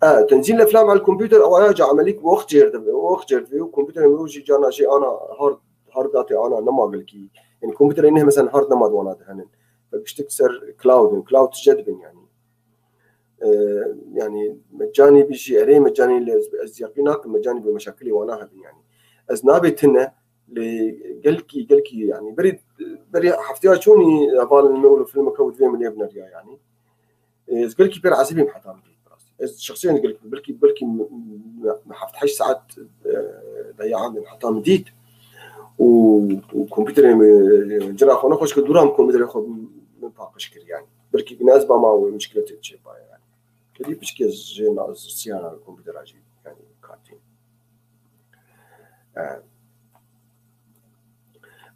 E, تنزيل الأفلام على الكمبيوتر, ew ya ca emelî wext cêr dibe, wext cêr dibe û kompûterê mirov jî carna jê ana hard, hard datê ana nema gelkî. Yani kompûterê ne mesela hard nema di wana de henin. Ve giştik ser cloud in, cloud tije dibin yani. E, yani mecanî bijî, erê mecanî lê ez, ez yaqîn nakim mecanî bi meşakilê wana hebin yani. Ez nabê tine lê gelkî, gelkî yani berî, berî hefteya çûnî hevalên me û filmeke û divê min lê bineriya yani. E, ez gelkî pêr ezîbîm heta min dît bi rastî. Ez şexsiyen gelkî, belkî, belkî me, me, me heft heşt saet, e, deya andin heta min dît. Û, û kompûterê min, e, cira xwe nexweş kir, dûra min kompûterê xwe min paqij kir yani. Belkî bîne ez bama wê mişkiletê çêbaye yani. Kedî piçkê jê na-, siyana kompûtera jî yani katî. E,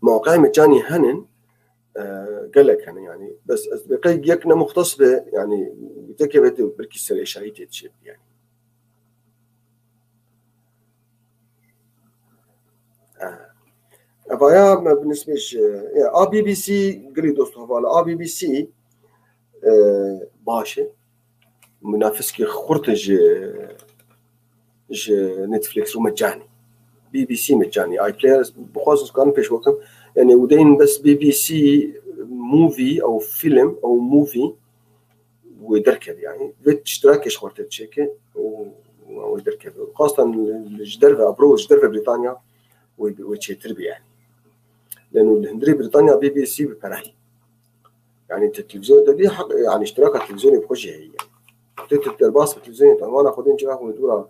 mewqeyê mecanî henin, e, gelek hene yani. Bes ez dibê qey yek ne muxtes be yani, tekeve te belkî serêşayî tê çê yani. E, Evaya me binisbê ji, ya, a B B C, gilî dost hevala, a B B C, e, baş e. Munafiskê xurt e ji, ji Netflix û mecanî. B B C mecanî, iPlayer, bixwazim karim pêş wekim. Yani, û deyin bes B B C movie, ew film, ew movie, wê derkeve yani. Vê iştirakê ji xwe re tê çêke û wê derkeve. Xastan li, li ji derve, ebro ji derve Brîtanya wê, wê çêtir bî yani. Leno li hundirê Brîtanya B B C bi perahî. Yani te televîzyon te bî heq, yani iştiraka televîzyonê bi xwe jî heye yani. Tê tu derbas bi televîzyonê te, wana xwedên çira xwe dûra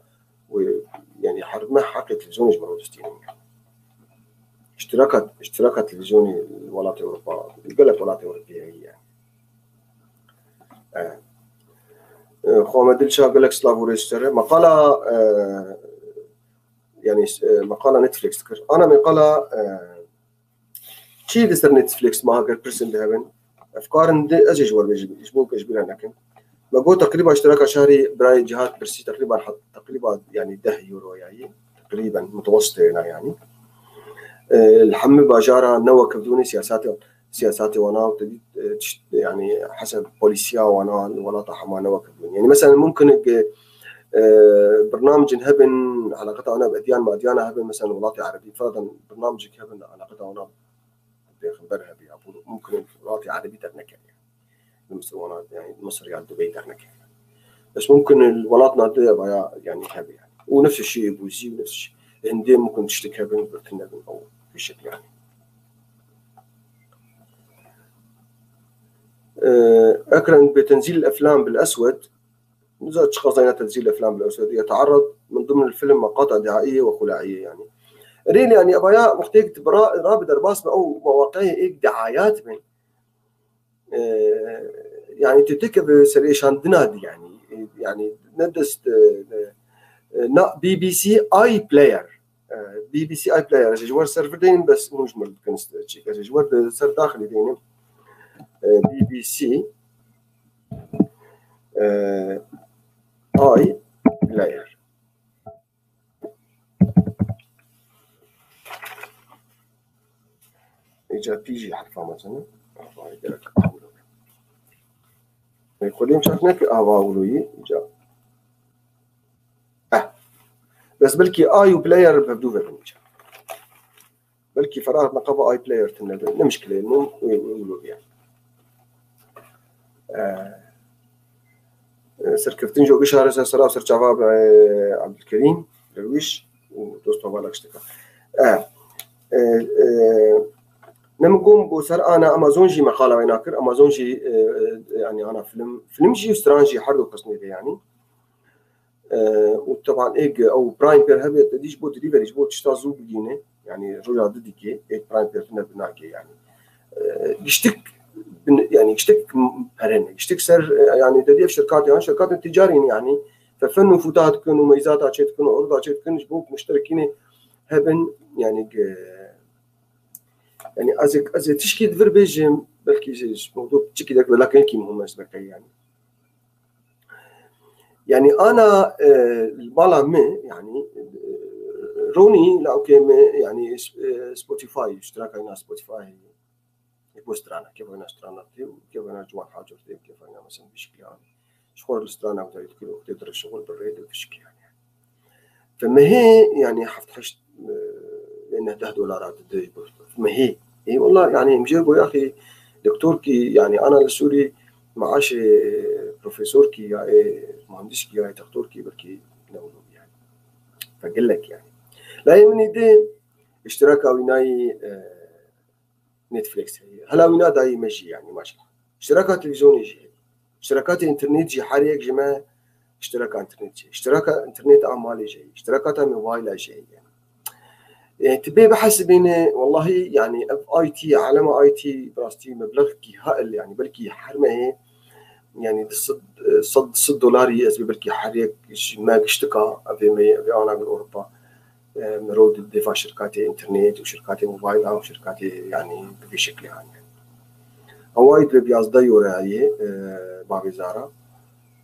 wê, yani her me heqê televîzyonê ji min re distînin yani. İştiraka, iştiraka televîzyonê welatê Ewropa, gelek welatê Ewropî heye yani. E, e, Xame Dilşa gelek slav û rêz ser. Meqala, e, yani, e, meqala Netflix dikir. Ana meqala, e, çi li ser Netflix ma heger pirsên de hebin? Efkarin de ez ê ji we bêjim, ji bo ke ji bîra nekin. Me got teqrîba iştiraka şerî birayê Cihat Birsî teqrîban hat, teqrîba yani deh euro yani. Teqrîben mutawesitê na yani. E, li hemî bajara ne wekevdûnê siyasatê siyasatê wana û te dît, e, tişt, yani heseb polîsiya wana li welata hema ne wekevdûn. Yani mesela mumkin e, e, bernamecên hebin, eleqeta wana bi edyan madyana hebin, mesela welatê erebî, feradan bernamecek hebin, eleqeta wana bi pêxember hebî, ya bu mumkin e welatê erebî derneke. Li Misir wana, yani Misir ya Dubey derneke. Bes mumkin e welatna di evaya yani hebî yani. Û nefs şî bûzî û nefs şî. Hindê mumkin tiştek hebin, girtin nebin, ew bir şekil yani. Ee, Ekrem bi tenzîl eflam bil eswed. Niza çiqas zayna tenzîl eflam bil eswed. Yetearrad min dimn el film meqata diaiye ve xulaiye yani. Rêl yani evaya wextêk tu bira, rabi derbas be ew mewaqeyê êk diayat bin. Ee, yani tu tike bi serêşandina di yani. Ee, yani ne dest, e, ne, e, na B B C iPlayer. E, B B C iPlayer, ez ê ji we ser vir deynim, bes hûn ji min dikin st-, çîk. Ez ê ji we di ser daxilî deynim. E, B B C, e, iPlayer. Îca P jî herfa mezin e. Vay, gerek. E, xwedê em çak neke ava wilo yî, îca. Eh. Bes belkî i û player bi hevdû ve bin îca. Belkî ferah neqaba iPlayer tune be. Ne mişkile, ne, e, e, wilo bîya. E, e, serkeftin jo bişare ser sera ser çava be, e, Abdülkerim Derwiş û dost hevalek ştika. E, e, e, ne min gom bo ser ana Amazon jî meqala wê nakir. Amazon jî, e, e, yani ana film, film jî û stran jî her du qismê de yani. E, û teban êk ew Prime pêr hebe, te dî ji bo delivery, ji bo tişta zû bigihîne. Yani roja di dike, êk Prime pêr tune binake yani. E, giştik bin-, yani giştik pere ne. Giştik ser, e, yani te dî ev şirkatê, yan şirkatên ticarî ne yani. Fefen û futa dikin û meyzata çê dikin û urda çê dikin, ji bo muşterekînê hebin, yani ge-, yani ez ê, ez ê tişkî di vir bêjim, belkî ji, ji mewdû piçikî de, belakî muhim e ji ber yani. Yani ana, e, li mala me, yani, e, Ronî lawkê me, yani, e, Spotify, iştiraka ina Spotify, e, bo strana, kêfa ina strana tê, kêfa ina Ciwan Hacir tê, kêfa ina mesela bişkî yani. Ji xwe li strana gudarî dikir, wextê dire şixul bi rê de bişkî yani. Fe mehê, yani, heft heşt, e, neh deh dolara dide ji bo mehê. Ê, wela, yani, em jê go yaxî doktorkî, yani, ana li Sûrî maaşê profesorkî ya, ê, muhandiskî ya, ê, doktorkî belkî ne wilo yani. Fe gelek yani. Layê min îdî iştiraka wî nayî, e, Netflix heye. Hela wî na dayî me jî, yani, maşallah. İştiraka televîzyonê jî heye. İştirakatê internet jî her yek ji me iştiraka internet jî. İştiraka internet a malê jî heye. İştirakata mobayla jî heye. E, tu bê bihesibîne, wellahî, yani, ev I T, alema I T, bi rastî meblexkî hail, yani, belkî her mehê, yani, di sed, sed, sed dolarî ez bê belkî her yek ji me giştika, ev ê me, ev ê ana gel Ewropa. E, mirov di dêfa şirkatê internet û şirkatê mobayla û şirkatê, yani, bi vî şeklê haniye. Hawayî dibe bi yazdeh euroyê, e, bavê zara.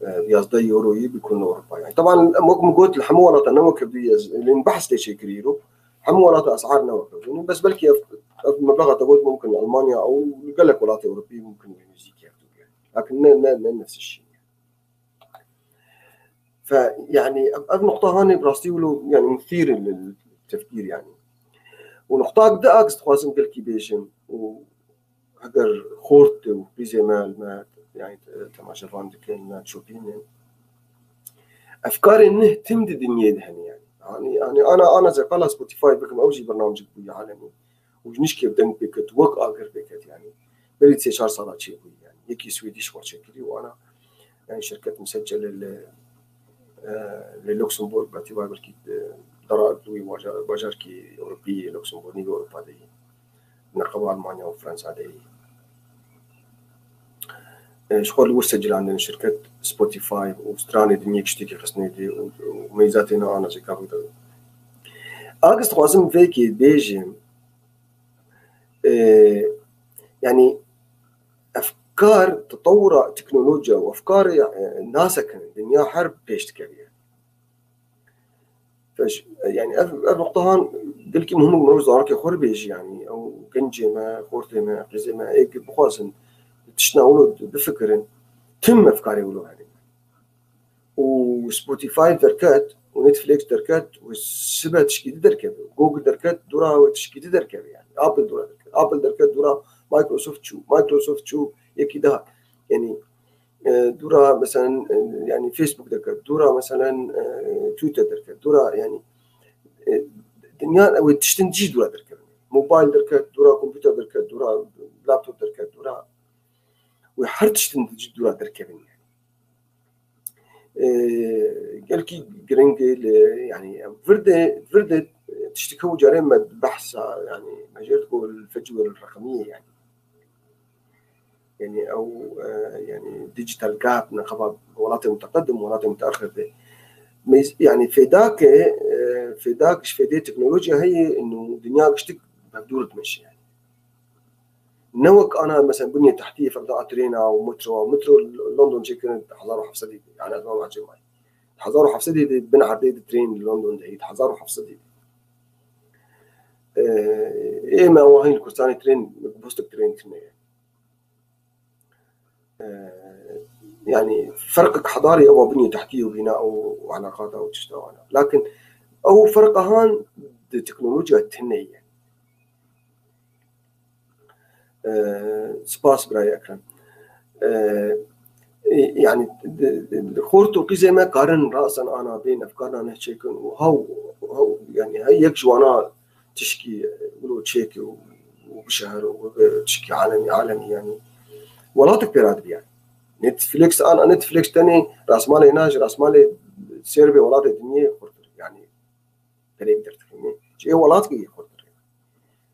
E, bi yazdeh euroyê bikun li Ewropa. Yani, teban, em wek min got, li hemû welata ne wek hevdû ye, lê behs tê çêkirî îro. Hemû welata esar ne wek hevdû. Bes belkî ev, ev meblaxa te got mumkin li Almanya û li gelek welatê Ewropî mumkin wê nêzîkî hevdû be. Lakin ne, ne, ne nefs şî. Fe, yani, ev, ev nuqta hanê bi rastî wilo, yani, muthîr lil tefkîr, yani. Û nuqtak di aks dixwazim gelkî bêjim û heger xort û qîzê me, me, yani, te-, temaşevan dikin, me dişopînin. Efkarên neh tim di dinyê de hene, yani. Yani, yani, ana, ana ze qala Spotify bikim, ew jî bernamcik bûye alemî. Û ji nişkê bi deng pê ket, wek agir pê ket, yani. Berî sê çar sala çêbûye, yani. Yekî Swedish xwe çêkirî û ana, yani, şirket misecel li, e, li Luxembourg, belkî vay belkî, e, dara wî bajar-, bajarkî Ewropî yê, Luxembourg, nîvê Ewropa de yê. Neqeba Almanya û Fransa de yê. E, ji xwe li wir secilandin şirket Spotify û stranê din yek tiştekî xistine dê û, û meyzatê ne ana jê kar bide. Agis dixwazim vêkê bêjim, e, yani, efkar, tetewura teknolojiya û efkar, e, nasekin, dinya her pêş dikeve. Fe, yani, ev, ev nuqta han gelkî muhim e, mirov zarokê xwe bêjî, yani, ew gencê me, xortê me, qîzê me, ê bixwazin tiştna wilo bifikirin, tim efkarê wilo hene. Û Spotify derket, û Netflix derket, û sibe tişkî di derkeve. Google derket, dûra wê tişkî di derkeve, yani. Apple dûra derket. Apple derket, dûra Microsoft çû. Microsoft çû, yekî daha. Yani, e, dûra, meselen, e, yani, Facebook derket, dûra, meselen, e, Twitter derket, dûra, yani, e, dinya, ew ê tiştin cî dûra derkevin. Mobil derket, dûra kompûter derket, dûra laptop derket, dûra, wê her tiştin cî dûra derkevin, yani. E, gelkî giring e li, yani, vir de, vir de, e, tiştik hew carê me behsa, yani, me jê digot el fecwê el reqemî ye, yani. Yani, ew, e, yani, digital gap, neqeba welatê muteqedim, welatê muteaxir de. Meyz-, yani, fêdake, e, fêdak ji fêdê teknolojiya heye, inu dinya giştik bi dûr dimeşe, yani. Ne wek ana, mesela, bunyê tehtiyê, ferda trêna û metro, metro London çêkirin hezar û heft sedî, yani, ez mam acê may. Hezar û heft sedî de bin erdê de trên li London de heyî, hezar û heft sedî de. Ee, ê me wahî li Kurdistanê trên, bostik trên tine ye. Ee, yani, ferqek hedarî ewa bunyê tehtiyê û bîna û, û elaqata û tişta wana. Lakin ew ferqa han di teknolojiya tine ye. Ee, spas birayê Ekrem. Ee, e, yani, di, di, di xort û qîzê me karin rasan ana bên efkarna neh çêkin û haw, haw, yani, hey yek ji wana tişkî wilo çêke û, û bişeher û bibe tişkî alemî, alemî, yani. Welatek pê re dibiya. Netflix, ana Netflix tenê rasmalê na ji rasmalê serbê welatê dinyê xurtir, yani. Perê dertixîne. Ji ê welat ki xurtir.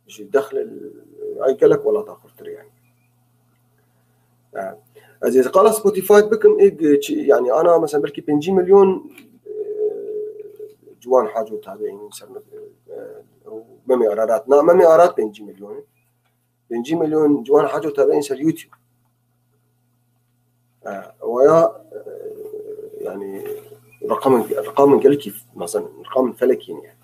Ji dexlê ay gelek welata xurtir, yani. Ha. Ez ê qala Spotify bikim, ê, çi, yani, ana, mesela, belkî pêncî milyon, e, ciwan haco tabeîn ser me, e, Memê Ararat. Na, Memê Arat pêncî milyon. Pêncî milyon ciwan haco tabeîn ser YouTube. E, waya, e, yani, reqamên, reqamên gelkî, mesela, reqamên felekî ne.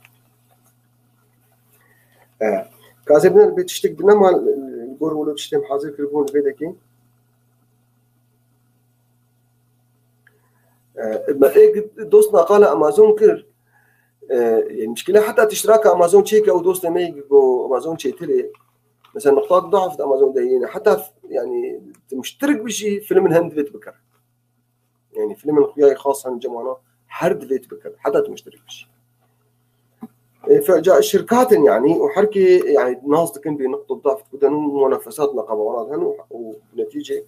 E, ka ez ê bine, bê tiştek bine mal, e, gor wilo tiştêm hazir kiribûn vê dekê. E, me ê dost naqala Amazon kir. E, yani, muşkile heta tiştiraka Amazon çêke û dostê me go Amazon çêtirê. Mesela, nuqta dahf di Amazon de yene. Heta, yani, tu muşterik bijî, filmin hem divêt bikir. Yani, filmin xuyayê xas hem cemana her divêt bikir. Heta tu muşterik bijî. E, fe-, ca şirkatin, yani, û her kê, yani, nas dikin bê nuqta dahf biden û munafesat neqeba welat hen û, û netîce,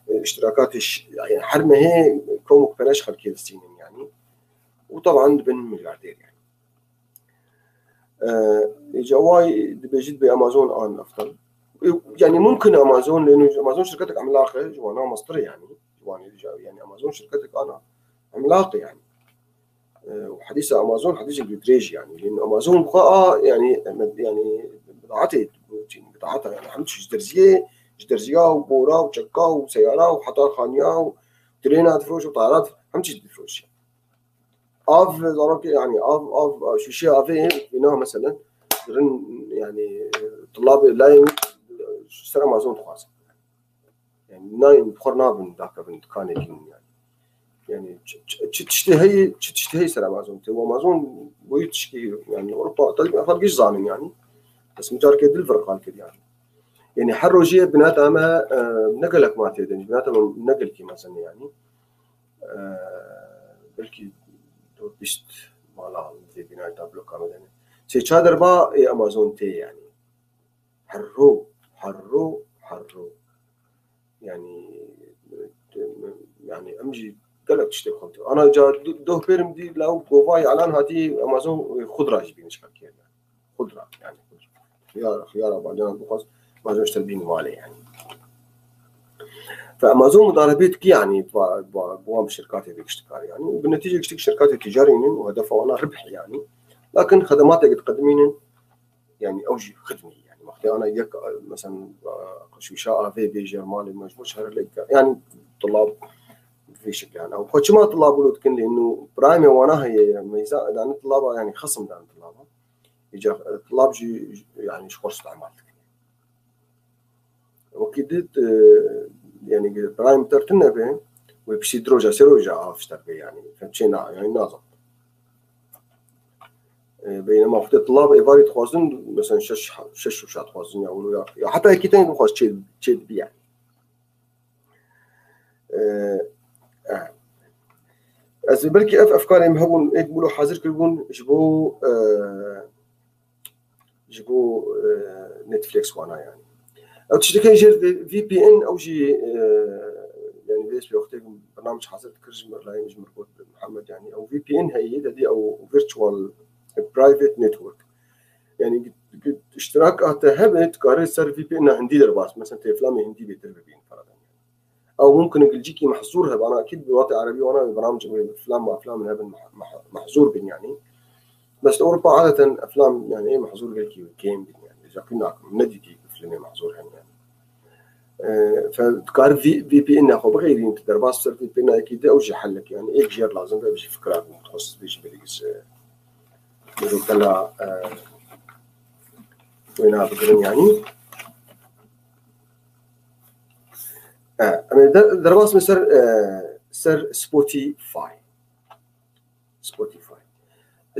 e, iştirakatê ş-, yani, her mehê komok pere ji xelkê distînin, yani. Û taban dibin milyardêr, yani. Ee, îca way dibêjit bê Amazon an eftal. Ee, yani mumkin Amazon, lê Amazon şirketek emlaq e, ji wana mestir e yani. Ji wan e, yani Amazon şirketek ana emlaq e yani. Ee, û hedîsa Amazon hedîsek dirêj yani. Lê Amazon bu a yani, yani bidaatê, bidaata yani hem ji derziyê, Ji derziya û bora û çeka û seyara û hetarxaniya û trêna difiroşe û tayara dif-, hemî çî difiroşe. Av, zarokê, yanî av, av, şûşeya avê wina mesela, rin, yanî, tulabê layê min ser Amazon dixwazin. Yanî nayên, bi xwe nabin dakevin dikanê din yanî. Yanî çi, çi, çi tiştê heye, çi tiştê heye ser Amazon tê. Û Amazon boyî tişkî, yanî Ewropa, tabii xelk giş zanin yanî. Bes min carkê dil vir qal kir yanî. Yanî her rojê binata me, e, ne gelek ma tê din, binata me ne gelkî mezin e yanî. E, belkî du bîst mala vê bînayê tabloka me de ne. Sê çar derba ê Amazon tê yanî. Her ro, her ro, her ro. Yanî, yanî em jî gelek tiştê xwe. Ana ca du-, doh pêrim dî law govay alan hatî Amazon, e, xudra jî bîniş xelkê. Xudra, yanî xudra. Xiyar, xiyara bacana bixwaz, bacana işte bin male yanî. Fe Amazon mudarebê dikî yanî, ba, ba, ba şirkatê de giştikar yanî. Bi netîce giştik şirkatê ticarî nin û hedefa wana ribh yanî. Lakin xedematek diqedimînin, yanî ew jî xidmî, yanî wextê ana yek, mesela, şûşa avê bêje malê me ji bo şehrê lê, yanî tulab vê şekilê, yanî ew xwe çima tulab wilo dikin lê nû prime wana heye, meyza dane tulaba, yanî xesim dane tulaba. Îca tulab jî, yanî ji xwe istimal dikin. Wekî dit, e, yanî prime tertin nebe, wê piştî di roja, sê roja av ji te bê, yanî, çê na, yanî nazan. E, beynema xwe tulab êvarî dixwazin, mesela şeş, şeş şûşa dixwazin ya wilo ya, ya heta yekî tenê dixwaz çê, çê dibî yanî. E, e. Ez ê belkî ev efkarê min hebûn, êk bûlo hazir kiribûn ji bo, e, ji bo, e, Netflix wana yanî. Ew tiştekê jê V P N ew jî, e, yanî vê wextê bernamej hazir dikir ji mir, layê min ji mir got Mihemed yanî ew V P N heye, dedî ew virtual private network. Yanî gi-, gi-, iştirak hate hebe, dikare ser V P N hindî derbas, mesela têflamê hindî bêtir bibîn, feradan. Ew mumkin e gilcikî mehzûr hebe, ana akîd bi welatê erebî wana wê bernamej, wê filan ma filan hebin meh-, meh-, mehzûr bin yanî. Bes Ewropa adeten eflam yanî ê mehzûr gelkî kêm bin yanî. Jaqî nakim, nedîtî filmê mehzûr hene yanî. E, fe dikar V-, V P N xwe bixêrîn, tu derbas ser V P N yekî de ew jî helek yanî. Êk jêr lazim be, ev jî fikra bû, mutexesis bê jî belî giz, e, rûpela, e, wêna bigirin yanî. E, em ê de-, derbas me ser, e, ser Spotify. Spotify.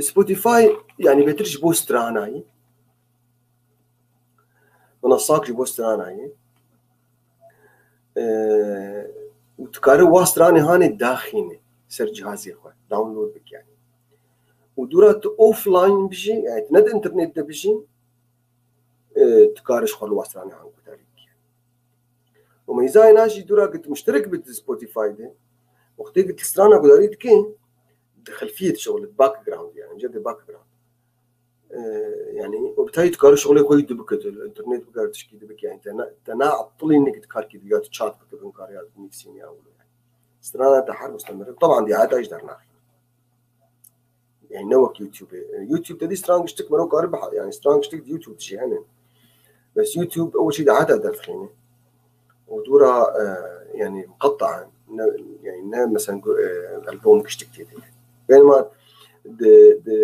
Spotify, yanî bêtir ji bo stranayî. Menasak ji bo stranayî. E, û tu kare wa stranê hanê daxîne ser cihazê xwe. Download bike yanî. Û dûra tu offline bijî, yanî tu ne di internet de bijî, e, tu kare ji xwe li wa stranê han gudarî bike. Û meyzayê na jî dûra ku tu muşterik bî di Spotify de, wextê ku tu strana gudarî dike, di xelfiyê dişixule, di background yanî, ce di background. E, yanî, û bi tayî tu kare şixulê xwe yî dibike, tu li internet bikare tişkî dibike, yanî te na, te naetilîne ku tu karkî dike, tu çat bike, bin kare ya nivîsîn ya wilo yanî. Strana te her mustemir. Taban diyaheta jî dernaxî. Yanî ne wek YouTube. YouTube te dî stran giştik mero kare biha, yanî stran giştik di YouTube de jî hene. Bes YouTube ew çî dahata derdixîne. Û dûra, e, yanî muqettaen, ne, yanî ne mesela gu-, e, album giştik tê de. Beynema di, di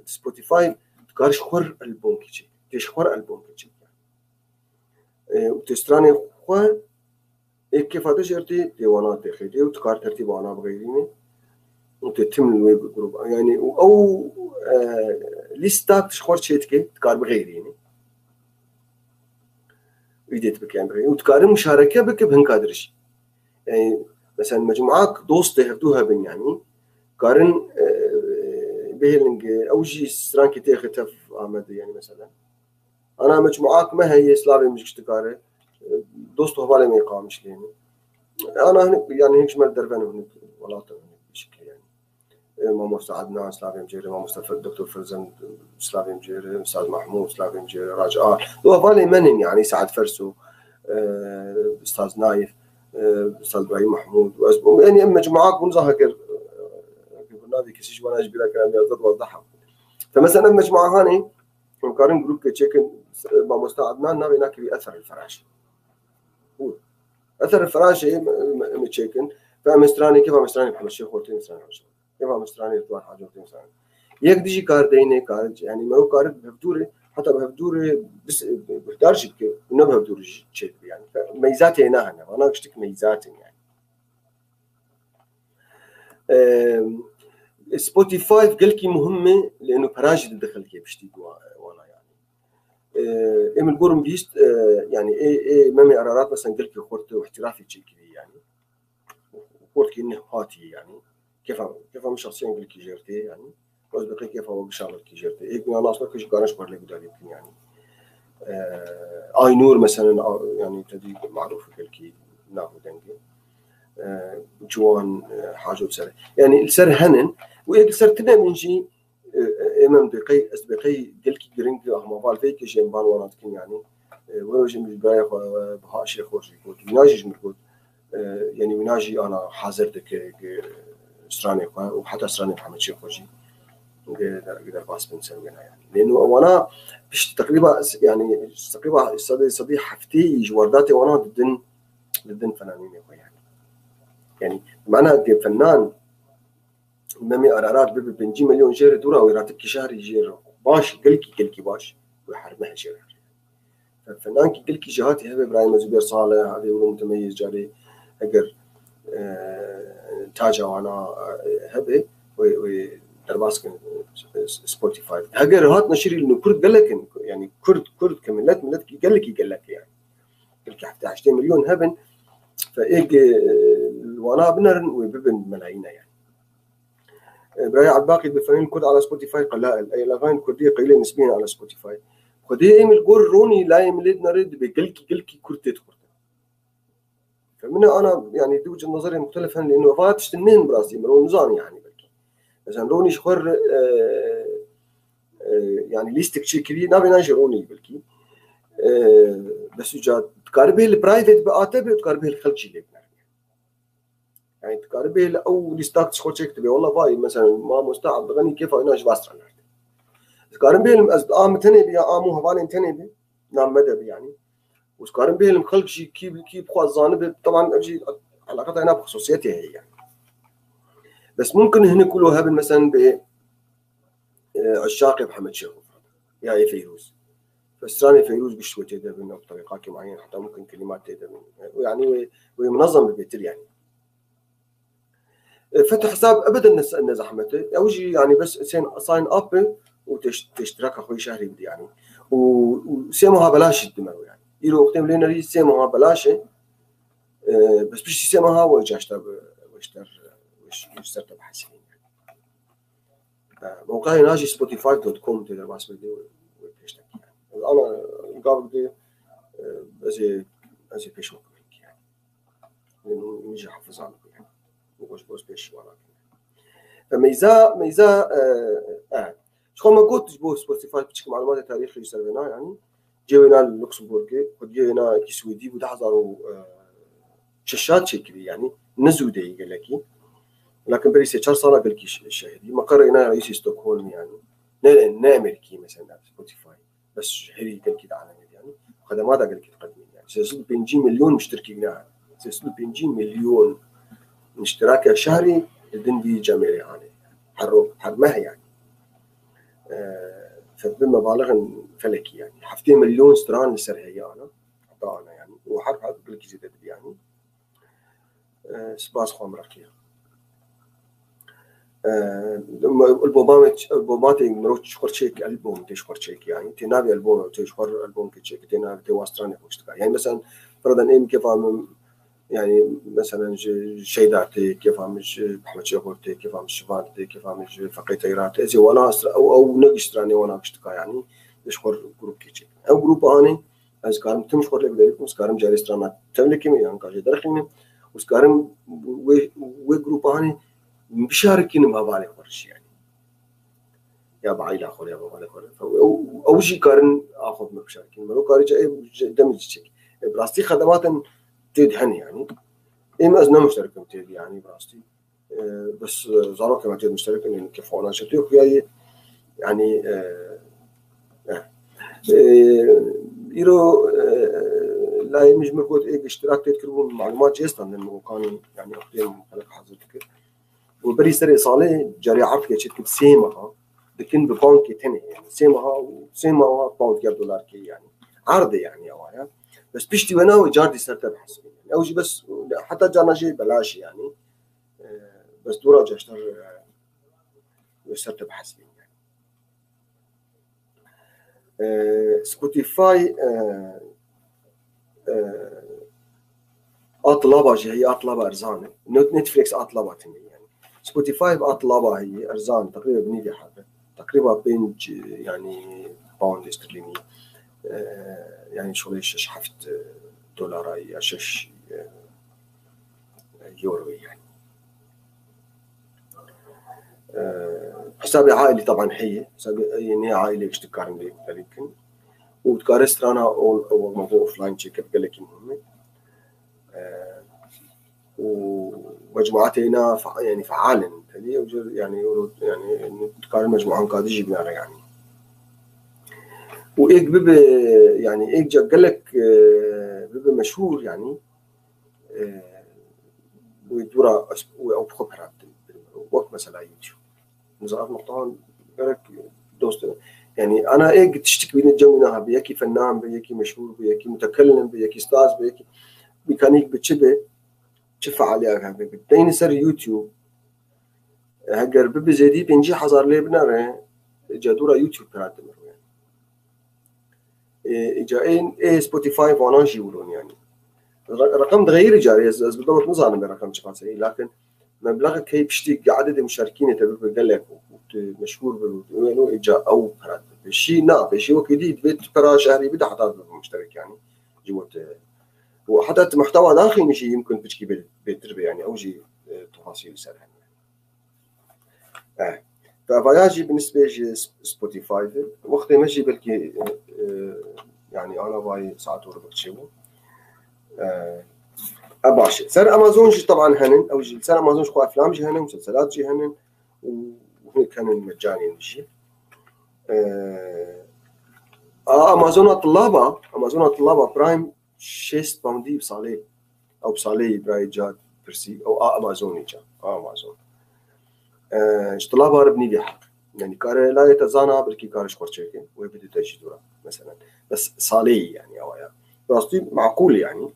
Spotify dikar ji xwe album çêk. Tê ji xwe album çêk. E, û tê stranê xwe Ê kêfa te jê re tê, tê wana tê xêdê û tu kar tertîba wana bixeyrînî. Û tê tim li wê gruba. Yanî û ew, e, lîsta tu ji xwe re çê dike, tu kar bixeyrînî. Îdê tu bike bixeyrînî. Û tu karin muşareke bike bi hinka dir jî. Yanî, mesela mecmuak dostê hevdû hebin yanî. Karin, e, bihêlin ge, ew jî strankê tê xê tev Amedê yanî mesela. Ana mecmuak me heye, slavê min ji dikare. Dost û hevalê me qamiş lêne. Ana hinek, yanî hinek ji me derve ne, hinek welata hinek bir şekilde yanî. E, mamosta Adnan, slavê min cêre, mamosta Fer-, doktor Ferzan, slavê min cêre, Ustaz Mahmud, slavê min cêre, Raca. Do hevalê me ne yanî, Saad Ferso, e, Ustaz Naif, e, Ustaz İbrahim Mahmud. Ez, yanî em mecmuak bûn zaha ker, e, ker navê kesî ji wana ji bîra kirin, ya zed wazda heb. Te mesela em mecmuak hanê, Em karin grûpke çêkin, mamosta Adnan navê nakevî Ether el Feraş. Mesela Fransayê em, em, em çêkin, ve em stranê, kêfa em stranê Hemê Şêxo tê, em stranê Hemê Şêxo. Kêfa em stranê Ridwan Hacî tê, em stranê. Yek dijî kar deyne, kar, yani me o kar bi hevdûrê, heta bi hevdûrê bis-, guhdar jî bike, ne bi hevdûrê jî çêdibe yani. Meyzatê ne hene, vana giştik meyzatê yani. Em, Spotify gelkî muhim e, lê eno pera jî dide xelkê piştî wana yani. Ê, ê min gorim bîst, ê, yani ê, ê Memê Ararat mesela gelkî xurt û îhtîrafê çêkirî yani. Xurt ki ne hatî yani. Kêfa, kêfa min şexsiyen gelkî jêr tê yani. Ez bi qey kêfa we gişa gelkî jêr tê. Ê ku ya nas nake jî karin ji xwe re gudarî bikin yani. Ê, Aynur mesela, a, yani tedî maruf gelkî nav û dengê. Ê, Ciwan, ê, Hacî ser. Yani li ser henin. Û ê li ser tine min jî Ê, ê, em em dê qey, ez dê qey gelkî giring, ahmaval vê ke jê em ban wana dikin yani. Ê, wero jî min ji birayê xwe, e, Biha Şêxo jî got. Wîna jî ji min got. Ê, yani wîna jî ana hazir dike, e, stranê xwe û heta stranê Mihemed Şêxo jî. Ge, der, ge derbas bin ser wêna yani. Lê nu wana pişt teqrîba, yani teqrîba sedê, sedê heftê ji werdatê wana didin, didin fenanînê xwe yani. Yani mana ge fenan Memê Ararat bibe pêncî milyon jêr dûra wê ratikî şehrî jêr baş, gelkî, gelkî baş. Wê her meh jêr. Fe-, fenankî gelkî jêhatî hebe, Îbrahîm Ezûber Salih, hebe Ewro Mutemeyyiz carê, eger, e, taca wana, e, hebe, wê, wê derbas kin, e, Spotify. Heger hat neşirî li Kurd gelek in, yani Kurd, Kurd ke millet, millet ki gelekî gelek yani. Gelkî heftê heştê milyon hebin, fe êk, e, li wana binerin wê bibin melayîne yani. Birayê Ebaqî bi fenên Kurd ala Spotify qelail. Ey levayên Kurdiyê qeylê nisbî ne ala Spotify. Xwedê em li gor ronî layê milê dinere dibe gelkî, gelkî Kurd tê dixurtin. Femine ana, yani, du cin nazarê muxtelif hen, lê nova tiştin nên bi rastî, min o nizan yani belkî. Mesela ronî ji xwe re, e, e, yani lîstik çêkirî, navê nan jî ronî belkî. E, bes uca dikaribê li private bi ate be, dikaribê li xelk jî lê biner. Yani dikaribê li ew lîstak ji xwe çêk dibe. Walla vay, mesela mamosta Abdulganî kêfa wîna ji va stranê. Dikarim bêlim ez a min tenê bi ya a min hevalên tenê bi. Nam me de bi yani. Û dikarim bêlim xelk jî kî, kî bi xwe zanibe. Teban ev jî eleqeta hena bi xusûsiyetê heye yani. Bes mumkin hinek kulo hebin mesela bi, e, eşaqê Mihemed Şêxo ya ê Feyrûz. Fe stranê Feyrûz gişt wê tê de bin, ew terîqakê muayyen, heta mumkin kelîmat tê de bin. Yani wê, wê munezem bi bêtir yani. E, fetih hesab ebeden ne, ne zehmet e. Ew jî yani bes sen sign up be û têş-, têştiraka xwe yê şehrî bidî yani. Û, û sê meha belaş jî dime yani. Îro wextê em lê nerî sê meha belaş e. E, bes piştî sê meha we caşta bi, we ji ter, we ji, we ji ser te bihesibîn. E, mewqeyê na jî spotify dot com tê derbas bidî we, we pêş tekî yani. Ez ana gavik dê, e, ez ê, ez ê pêş me yani. Min, min jî hafizan bû yani. Boş boş pêş wana. Ve meyza, meyza, e, e. Ji xwe me got ji bo Spotify piçik malumatê tarîxî ji ser vêna yani. Cê wêna li Luxembourgê, xwediyê wêna yekî Swêdî bû du hezar û şeşa çêkirî yani. Ne zû de yî gelekî. Lakin berî sê çar sala gelkî şe-, şehidî. Meqerê wêna reîsê Stockholm yani. Ne, ne Amerîkî mesela Spotify. Bes ji herî gelkî de alemê yani. Xedemata gelkî diqedimîn yani. Sê sed û pêncî milyon muşterkî ne. Sê sed û pêncî milyon muşterake şehrî li din vî cemêrê hane. Her roj, her meh yani. Ee, fedbi mebalixin felekî yani. Heftê milyon stran li ser heye ana. Heta ana yani. Û her, her gelkî zêde dibi yani. E, spas xwe em reqiya. E, alboma me, alboma tê mirov ji xwe çêk, albom tê ji xwe çêk yani. Tê navê albom, tê ji xwe albom ke çêk, tê navê tê wastranê xwe dika. Yani mesela, piradan êm kêfa min, yani mesela ji Şeyda tê, kêfa min ji Mehmet Şêxur tê, kêfa min ji Şivan tê, kêfa min ji Feqê Teyra tê. Ez ê wana astra, ew, ew ne giştranê wana giştika yani. Ji xwe grup ke çêk. Ew grup anê, Ez karim tim ji xwe lê biderî bikim, ez karim carê strana tevlê kim, yan ka jê derxînim. Û ez karim wê, wê grupa hanê bişarikînim hevalê xwe re jî yani. Ya bi aîla xwe re, ya bi hevalê xwe re. Ew, ew jî karin a xwe bi me bişarikînin. Mero karî ca ê demê jî çek. E, bi rastî xedematin tê de hene yani. Êm ez ne muşterik im tê de yani bi rastî. E, bes, e, zarokê me tê muşterek in, kêfa wan jî tê xuya ye. Yani, e, e, e, îro, e, Layê min ji min got ê iştirak tê dikir bû malumat jê standin min got kanî, yanî wextê min xelek hazir dikir. Û berî serê salê carê erd geçit ki sê meha dikin bi bankê tenê, yani sê meha û sê meha pound ya dolar kê yani. Erdê yani ya waya. Bes piştî wena wê car dî ser te bihesibin. Yani ew jî bes heta carna jê belaş yani. E, bes dora caştar, e, wê ser te bihesibin yani. E, Spotify, e, e, a tilaba jî heye, a tilaba erzan e. Net-, Netflix a tilaba tune yani. Spotify a tilaba heye, erzan, teqrîba bi nîvê hebe. Teqrîba pênc, e, yani pound sterlînî. E, yani şolê şeş heft, e, dolara ya şeş, e, euro yani. E, hesabê ailî taban heye. Hesabê yê nê ailê işte dikarin lê guhdarî bikin. Û dikare strana ol-, ol-, offline çêke gelekî muhim e. E, û mecmuatê ina fa-, yani feal in. Tedî ew jî yani ew, yani dikarin mecmuan kadî jî binare yani. Û êk bibe, yani êk ca gelek, e, bibe meşhûr yani. E, wê dûra wê ew bi xwe pera bidin. Wek mesela YouTube. Min zaf noktan gerek dost. Yani ana êk tiştik bîne cem wîna hebe. Yekî fenan be, yekî meşhûr be, yekî mutekellim be, yekî staz be, yekî mekanîk be, çi be, çi fealiyek hebe. Deyne ser YouTube. Heger bibe zêdî pêncî hezar lê binere, ca dûra YouTube pera dimir yani. E, îca ê, ê Spotify vana jî wilo ne yani. Re-, reqem dixeyirî carê, ez, ez bi dawet nizanim be reqem çiqas e. Lakin meblexek heye piştî ededê muşarikînê te bibe gelek û, û tu meşhûr be û wê no îca ew pera dibe. Pêşî na, pêşî wekî dî divê tu pera şehrî bide heta bibe muşterek yani. Ji bo te. Û heta tu muhtewa naxînî jî yimkin piçkî bê-, bêtir be yani. Ew jî, e, tefasîl li ser hene. E, te vaya jî bi nisbê ji Sp-, Spotify de. Wextê me jî belkî, e, e, yani ana vayî saet û rubik çêbû. E, e, baş e. Ser Amazon jî taban henin. Ew jî ser Amazon ji xwe eflam jî henin, muselselat jî henin. Û hinek henin mecanên jî. E, a Amazona tilaba, Amazona tilaba Prime şêst poundî bi salê. Ew bi salê birayê ca pirsî. Ew a Amazonê ca. A Amazon. E, ji tilaba re bi nîvê heq. Yani kare layê te zana belkî kare ji xwe çêke. Wê bide te jî dûra. Mesela. Bes salê yani ew ya. Rastî makul yani.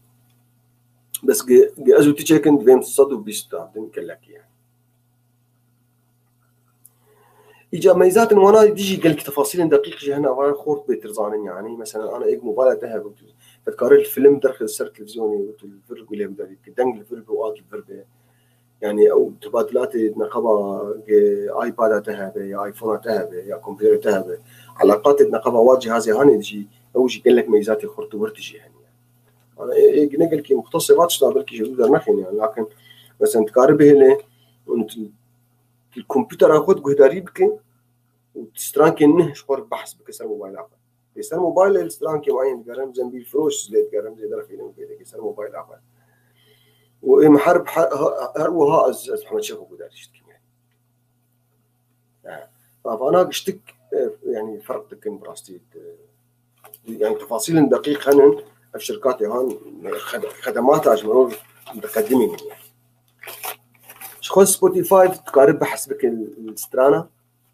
Bes ge, ge ez û tu çêkin divêm sed û bîst ta din gelek yani. Îca meyzatin wana dijî gelkî tefasîlên deqîq jî hene, ava xort bêtir zanin yani. Mesela ana êk mobile te hebe, tu dikarî film derxe ser televîzyonê û tu li vir gulê bidevî, ki deng li vir be û a li vir be. Yani ew tebadilatê neqeba ge iPada te hebe, ya iPhonea te hebe, ya kompîterê te hebe. Eleqatê neqeba wa cihazê hanê dijî, ew jî gelek meyzatê xurt û wir dijî hene. Yani, e, e, ne gelkî muxtesê va tişta belkî ji dernexîne yani. Lakin mesela dikarî bihêle û tu Li komputera xwe guhdarî bike û strankên neh ji xwe re behs bike ser mobayla xwe. Lê ser mobaylê li strankê mueyen digerim, zembîl firoş lê digerim, zêde re fîlm pê dike ser mobayla xwe. Û êm her, her, her wiha ez, ez hema çê xwe guhdarî dikim yani. Ha, vana giştik, e, yani ferq dikin bi rastî, e, yani tefasîlên deqîq henin, ev şirkatê han xed-, xedemata ji mirov diqedimînin yani. Ji xwe Spotify dikare behs bike li strana,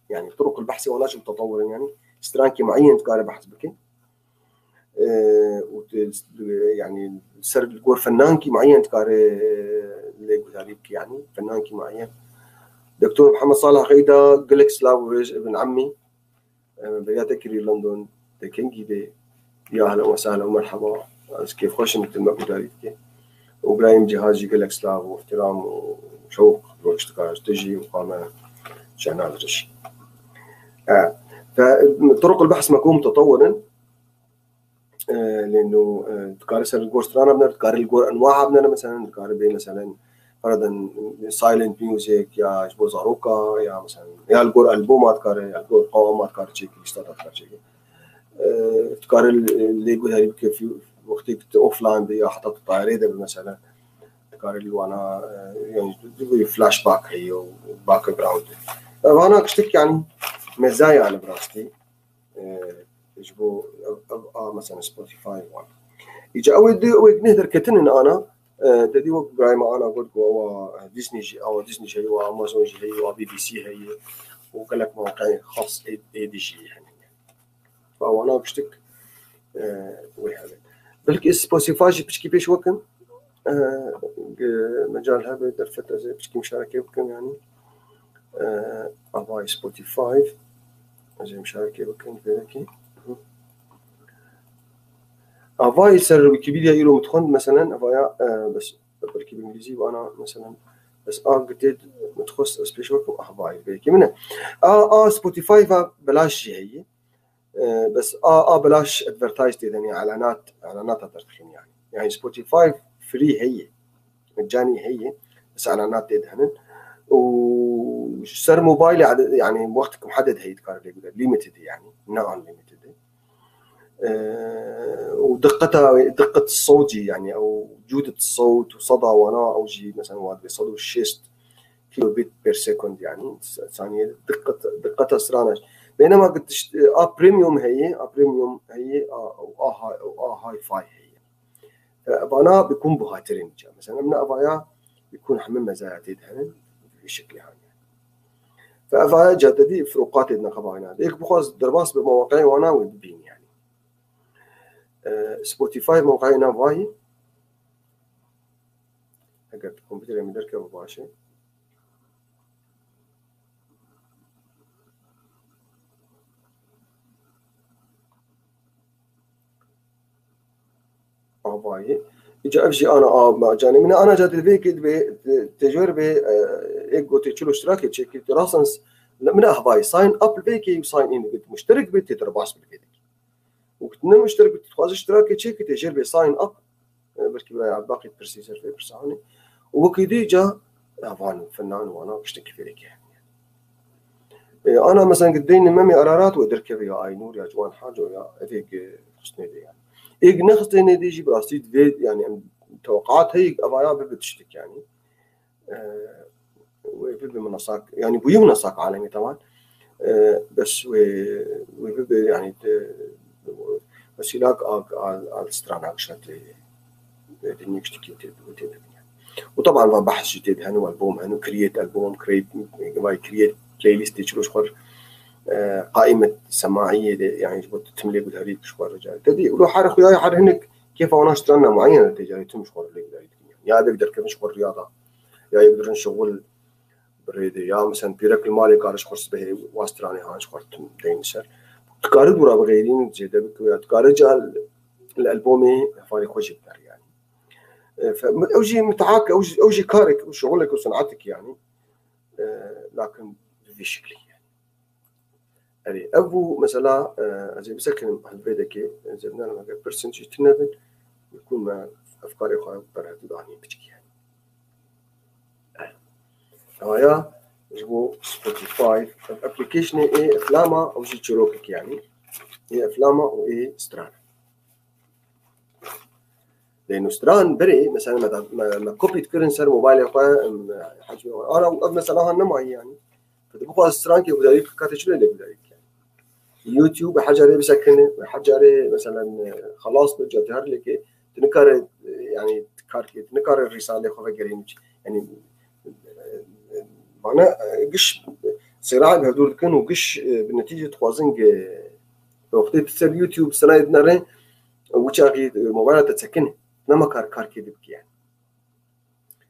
yani turuq el behsê wana jî mutetewir in yani, strankê mueyen dikare behs bike. E, û tu, yani ser li gor fenankî mueyen dikare, e, lê guhdarî bike yani, fenankî mueyen. Doktor Mihemed Salih Xeyda, gelek silav û rêz ibn emmî. E, beriya te kirî London, te kengî bê? Ya ehlen we sehlen û merheba. Ez kêfxweş im, tu me guhdarî dike. Û birayê min Cihaz jî gelek silav û îhtiram û şewq roj dikar ji te jî û xwe me şehnaz rij. E, fe, turuq el behs me ku mutetewir in. E, lê no, e, dikare ser li gor strana binere, dikare li gor enwaha binere, mesela, dikare bê, mesela, Fereden silent music ya ji bo zaroka ya mesela ya li gor albuma dikare, ya li gor qewama dikare çêkî, lîsta dikare çêkî. E, dikare lê guherî bike fî-, wextê tu offline be ya heta tu tayarê de be mesela. Dikare li wana, e, yani flashback heye û background. E, vana kiştik yani mezaya li bi rastî. E, ji bo ev, ev a mesela Spotify wan. Îca ew ê di, ew ê neh derketinin ana, e, te dî wek birayê me ana got ku ewa Disney jî, ewa Disney jî heye, ewa Amazon jî heye, ewa B B C heye û gelek mewqeyên xas ê, ê dî jî hene. Ewana piştik, e, wê hebe. Belkî Spotify jî piçkî pêş wekim, e, ge-, mecal hebe derfet ez ê piçkî muşarekê bikim, yanî, e, avayê Spotify, ez ê muşarekê bikim, belkî. Avayê ser Wikipedia îro min dixwend, meselen, avaya, e, bes, belkî bi îngilîzî vana, meselen, bes a gitê min dixwest ez pêş wekim, avayê belkî min e. A, a Spotify va belaş jî heye. E, bes a, a belaş advertise tê de, yanî elanat, elanata derdixin yanî. Yanî Spotify free heye. Mecanî heye. Bes elanat tê de henin. Û ji ser mobilê ade-, yanî wextek muheded heye dikare lê bide. Limited yanî. Ne unlimited. E, û diqeta, diqet sewt jî yanî ew cûdet sewt û seda wana ew jî mesela wa divê sed û şêst kilobit per sekund, yanî saniyê diqet, diqeta strana. Beynema ki tişt, a premium heye, a premium heye, a, a, a, a hi-fi heye. E, vana bikun buhatirên ca. Mesela min avaya bikun heme mezaya tê de henin, bi şeklê hane. Fe avaya ca te dî firoqatê di nexebayna. Êk bixwaz derbas bi mewaqeyê wana wê bibîn yanî. E, Spotify mewqeyê navayî. Eger kompûterê min derkeve baş e. Avayî. Îca ev jî ana a, ma canê min ana ca divê ki divê te-, têjor be, e, êk gotê çilo iştirakê çêkî, tu rasans, min avayî sign up vê ki û sign in bit. Muşterek bit, tê derbas bit vê ki. Û tu ne muşterek bit, tu dixwazî iştirakê çêkî, tê jêr bê sign up. E, belkî birayê Ebaqî pirsî ser vê pirsa hanê. Û wekî dî ca, ya van finan wana piştekî fêreke. E, ana mesela ki deynê Memê Ararat wê derkeve ya Aynur ya Ciwan Haco ya, evê ki xistnê de ya. Êk nexistê nê dî jî bi rastî divê, yanî em teweqat heye, evaya bibe tiştek yanî. E, wê bibe minasak, yanî bûye minasak alemî tewan. E, bes wê, wê bibe, yanî, de, wesîlak a, a, a strana gişa tê, tê, tê nî tiştekî tê, tê, tê, tê. Û teban va behs jî tê de hene, û album hene, create album, create, vay create playlist tê çilo ji xwe, e, qaimet semaiyê de, yanî ji bo tu tim lê gudarî ji xwe re carê. Te dî, û her xuya her hinek kêfa wana strana muayyen tê carê tim ji xwe re lê gudarî dikin. Ya êk derkevin ji xwe riyada, ya êk dirin şixul bi rê de, ya mesela pîrek li malê kare ji xwe sibehê wa stranê han ji xwe tim deyn ser. Tu kare dûra bixêrîn, zêde bike, ya tu kare ca li albomê hevalê xwe jî bikar yanî. E, fe-, ew jî miteak, ew jî, ew jî karek, ew şixulek û senatek yanî. E, lakin bi vî şiklî yanî. Erê, ev bû mesela, e, ez ê bisekinim hevbêdekê, ez ê binerim eger pirsin jî tune bin, bikûn me efkarê xwe berhev danî piçkî. Aya ji bo Spotify, ev applicationê ê eflama, ew jî çirokek yanî. Ê eflama û ê stran. Lê nûstran berê, mesela me da, me, me kopî dikirin ser mobaylê xwe, em, hecmê xwe. Ana ev mesela han nemayî yanî. Tu bixwaz strankê gudarî bikî, katê çi lê gudarî bikî. YouTube her carê bisekine, her carê mesela, e, xelas bi, ca her lêkê, tu nikare, e, yanî karkê, tu nikare rîsalê xwe vegerînî. Yanî, e, e, bana, e, giş sêra bi hevdûr dikin û giş, e, bi netîce dixwazin ge wextê tu ser YouTube stranê dinere, û çaxî, e, mobayla te çekine. Nema kar, karkê dibikî yanî.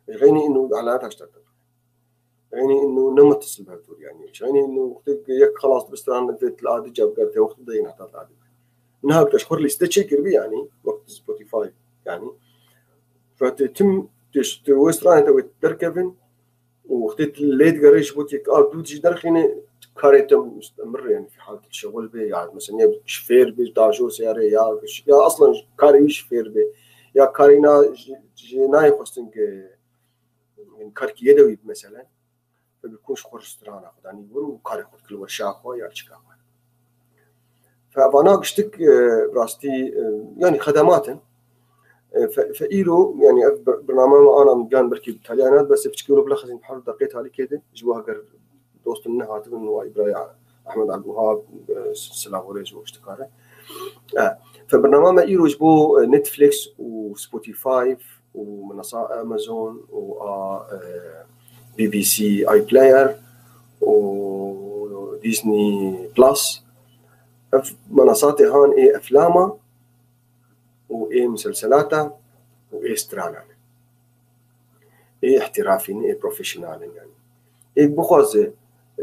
Ji xeynî inu elanat haşta te. Ji xeynî inu nema tisil berdûr yanî. Ji xeynî inu wextê yek xelas bi stran vê til adi cevger te wextê de yine heta adi. Niha te ji xwe lîste çêkiribî yanî, wek Spotify yanî. Wextê tim tişt wê stranê te wê derkevin, û wextê tu lê digerê ji bo têk a dû jî derxîne, karê te mustemir, yanî fi hal tu şixul bê, ya mesela ne ji fêr bê, dajo seyarê ya, ya aslan karê wî ji fêr bê, ya karê na ji, ji nayê xwestin ki, yanî karkî yedewî bi mesela, bi kuş xwe strana xwe danî wir û karê xwe dikil werşa xwe ya çika xwe. Fe vana giştik, e, rastî, e, yanî xedemat in. E, fe, fe îro, yanî ev bir-, birname me ana min gan belkî bi taliya nat, bes piçkî îro bila xezîn her deqê talî kê de, ji bo heger dostin nehatibin, wa Îbrahîm Ahmed Abdulwahab, e, silav û rêz û ji dikare. E, Te bernama me îro ji bo, e, Netflix û Spotify û minasa Amazon û a, e, B B C iPlayer û Disney Plus. Ev menasatê han ê eflama û ê miselselata û ê stranan e. Ê ihtirafî ne, ê profesyonel in yani. Ê bixwaze, e,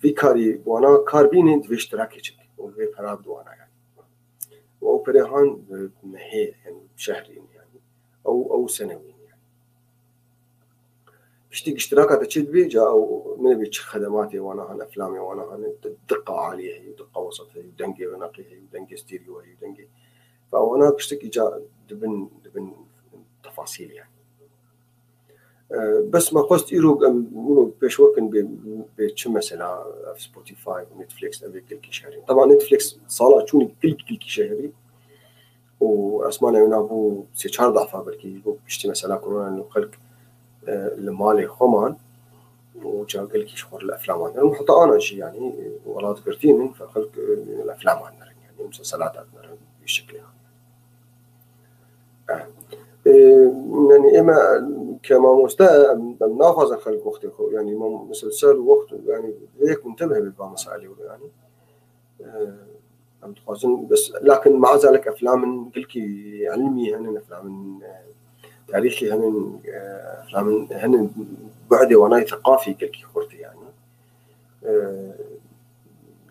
vî karî wana kar bîne, divê iştirakê çik û divê pera bide wana yani. Û ew perê han, e, mehê, yani şehrî ne yani. Ew, ew senewî ne yani. Piştî iştiraka te çê dibê, ca ew min bê çi xedematê wana han, eflamê wana han, di-, diqa alî heye, diqa wesat heye, dengê winaqî heye, dengê stêrîyo heye, dengê. Fa wana piştik îca dibin, dibin tefasîl yani. E, bes me xwest îro em, îro pêşwekin bê, bê çi mesela ev Spotify û Netflix ev ê gilkî şehrî. Teba Netflix sala çûnî gilk, gilkî şehrî. û esmanê wina bû sê çar dafa belkî bû piştî mesela korona li xelk, e, li malê xwe man û ca gelkî ji xwe li eflaman derin. Heta ana jî yani, e, welat girtînin, xelk, e, li eflaman derin yani, museselata dinerin vî şeklê. E, e, yani ême ke mamoste em, em naxwazin xelk wextê xwe, yani mam-, muselsel û wext, yani yek muntebih bê ba meselê yani. E, em dixwazin, bes, lakin maazalek eflamin gilkî ilmî henin, eflamin, e, tarîxî henin, e, eflamin henin bu'dê wanayê seqafî gilkî xurt e yani. E,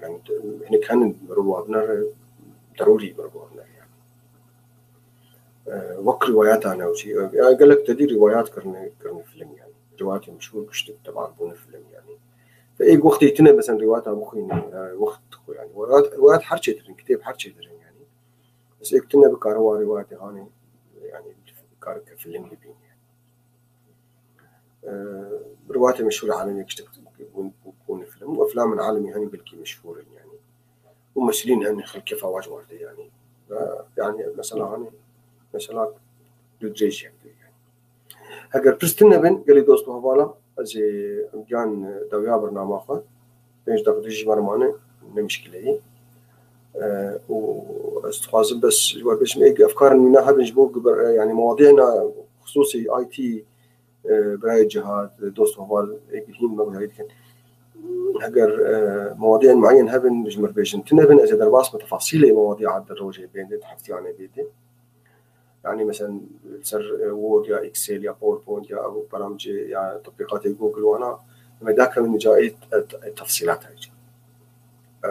yani, hinek henin mirov wa binere, derûrî mirov wa binere yani. E, wek rîwayeta newçî, e, ya gelek tedî rîwayat kirine, kirine film yani. Rîwayatê meşhûr giştik teban bûne film yani. Ve ê wextê tune mesela rîwayata bixwîne, e, wext dixwe yani. Rîwayat, rîwayat her çêtir in, kitêb her çêtir in yani. Bes ê tune bikare wa rîwayatê hanê, yani, bikare ke film bibîne yani. E, rîwayatê meşhûr alemê giştik bûn, bûne film. Û eflamên alemî hanî belkî meşhûr in yani. Û mumesilîn henin xelkê fa wa ji werde yani. Ve yani mesela hanî, mesela du dirêj yek yani. Heger pirs tune bin, gelî dost û hevala, ez ê giyan dawiya bernama xwe, pênc deqîqe jî me re mane, ne mişkile ye. E, û ez dixwazim bes ji we bêjim, ê efkarên wîna hebin ji bo, yani, mewadiyên xisûsî, I T, e, birayê Cihad, dost û heval, ê hîn me guherî dikin. Heger, e, mewadiyên mueyen hebin, ji mir bêjin tune bin, ez ê derbas me tefasîlê mewadiya di rojê bêdê, di heftiyanê bêdê. Yani, mesela, li ser, e, Word ya Excel ya PowerPoint ya ev beramcê ya tetbîqatê Google wana, em ê dakevin ca ê, e, e, tefsîlata jî. E,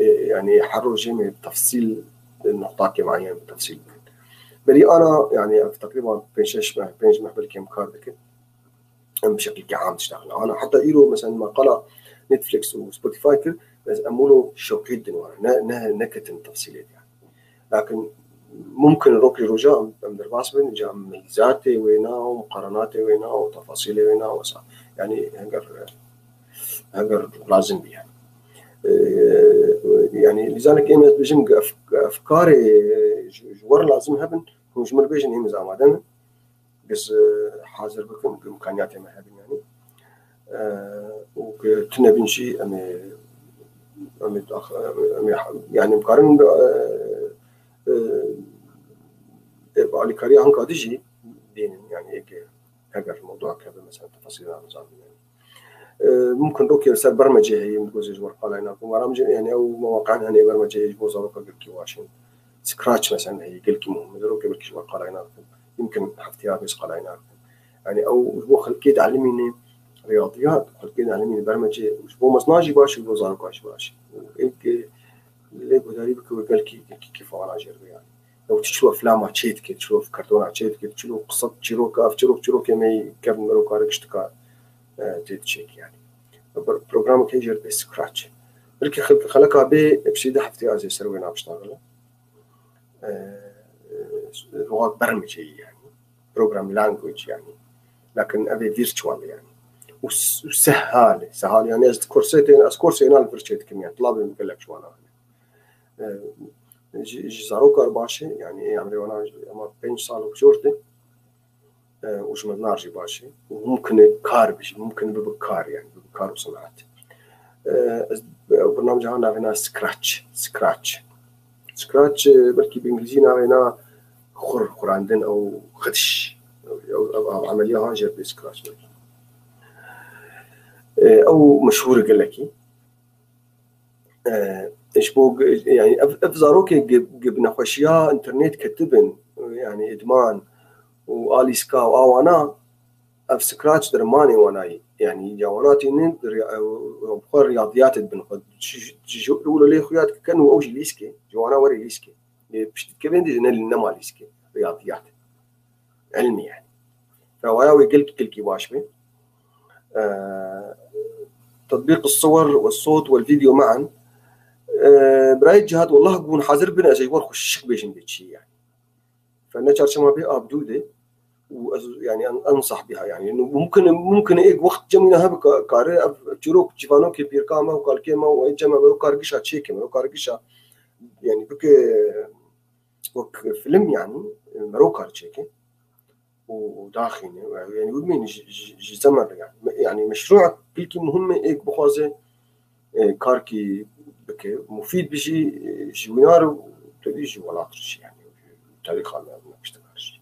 e, yani, her rojê me tefsîl, e, nuqtakê mueyen tefsîl bikin. Berî ana, yani, ev teqrîban pênc şeş meh, pênc meh belkî em kar dikin. Em bi şeklekî am diştexilin. Ana heta îro, mesela, me qala Netflix û Spotify kir, ez em wilo şewqî din wana, ne, ne, neketin tefsîlê de. Lakin mumkin rokê roja em, em derbas bin, ca em mîzatê wêna û muqarenatê wêna û tefasîlê wêna wesa. Yani heger, heger lazim bî yani. Ee, yani lîzalek êm ez bijim ki ef-, efkarê ji, ji wer lazim hebin, hûn ji mir bêjin êm ez amade me. Giz, e, hazir bikin, bi imkaniyatê me hebin yani. E, û ki tune bin jî em ê, em ê, em ê, yani em karin, e, e, e, alîkariya hinka dî jî dînin yani êkê heger mewduak hebe mesela tefasîla nizam yani. E, mumkin rokê li ser bermecê heye, min gozê ji wer qalay nakim. Waram jî yani ew mewaqian hene bermecê heye ji bo zaroka girkî waşin. Scratch mesela heye, gelkî muhim e. Rokê belkî ji wer qalay nakim. Yimkin heftiya bêj qalay nakim. Yani ew ji bo xelkê dielmîne riyadiyat, xelkê dielmîne bermecê, ji bo mezna jî baş, ji bo zaroka jî baş. Êk lê guhdarî bike we gelkî, gelkî kêfa wana jêr be yani. Ew çi çilo eflama çê dike, çilo ev kartona çê dike, çilo qisa çîroka, ev çîrok, çîrokê me kevin mirov kare giştika, e, tê diçêk yani. Programek heye jêr be Scratch. Belkî xelk-, xeleka bê, e, piştî du heftiya ez ê ser wê nabiştagile. E, e, lugha bermeceyî yani. Program language yani. Lakin ev ê virtual yani. Û s-, û sehal e, sehal yani ez kursê tê, ez kursê êna li vir çê dikim yani. Tilabê min gelek ji wana hene. E, ji, ji zarokar baş e, yani ê emrê wana jî, ema pênc sal û jor tê. E, û ji meznar jî baş e. Û mumkin e kar bijî, mumkin e bibe kar yani, bibe kar û senaet. E, ez, e, bernamca ha navê na Scratch, Scratch. Scratch, e, belkî bi îngilîzî navê na xur, xurandin ew xidiş. Ew, ew, ew, ew emeliya han jê re bê Scratch belkî. E, ew meşhûr e gelekî. E, ji bo ge-, yani ev, ev zarokê ge-, ge bi nexweşiya înternet ketibin, yani îdman û alîska û a wana, ev Scratch dermanê wana ye. Yani ya wana tînin, ri-, ew, ew bi xwe riyadiyatê dibin xwe. Ji, ji, ji, ji, lê xuya dikin û ew jî lîskê. Ji wana were lîskê. Lê piştî dikevên dî ji ne, nema lîskê. Riyadiyat. Ilmî yani. Rewaya wê gelkî, gelkî baş be. Ee, تطبيق الصور والصوت والفيديو معا. Ee, birayê Cihat, wallah hûn hazir bin, ez ê ji we re xweşik bêjim bê çi yani. Fene çarşema bê abdû de û ez yani en, ensah biha yani. Mumkin, mumkin êk wext cemîna hebe ka-, kare ev çîrok, çîvanokê pîrka me û kalkê me û ê cem me ro kargişa çêke, ro kargişa yani bike wek film yani, mero kar çêke û, û daxîne. Yani wimên ji, ji, ji zemer yani. Me-, yani meşrû kilkî muhim e, êk bixwaze, e, karkî bike, mufîd bijî, e, ji wînar û tevî ji welat re jî yani. Tarîxa me, me piştekar jî.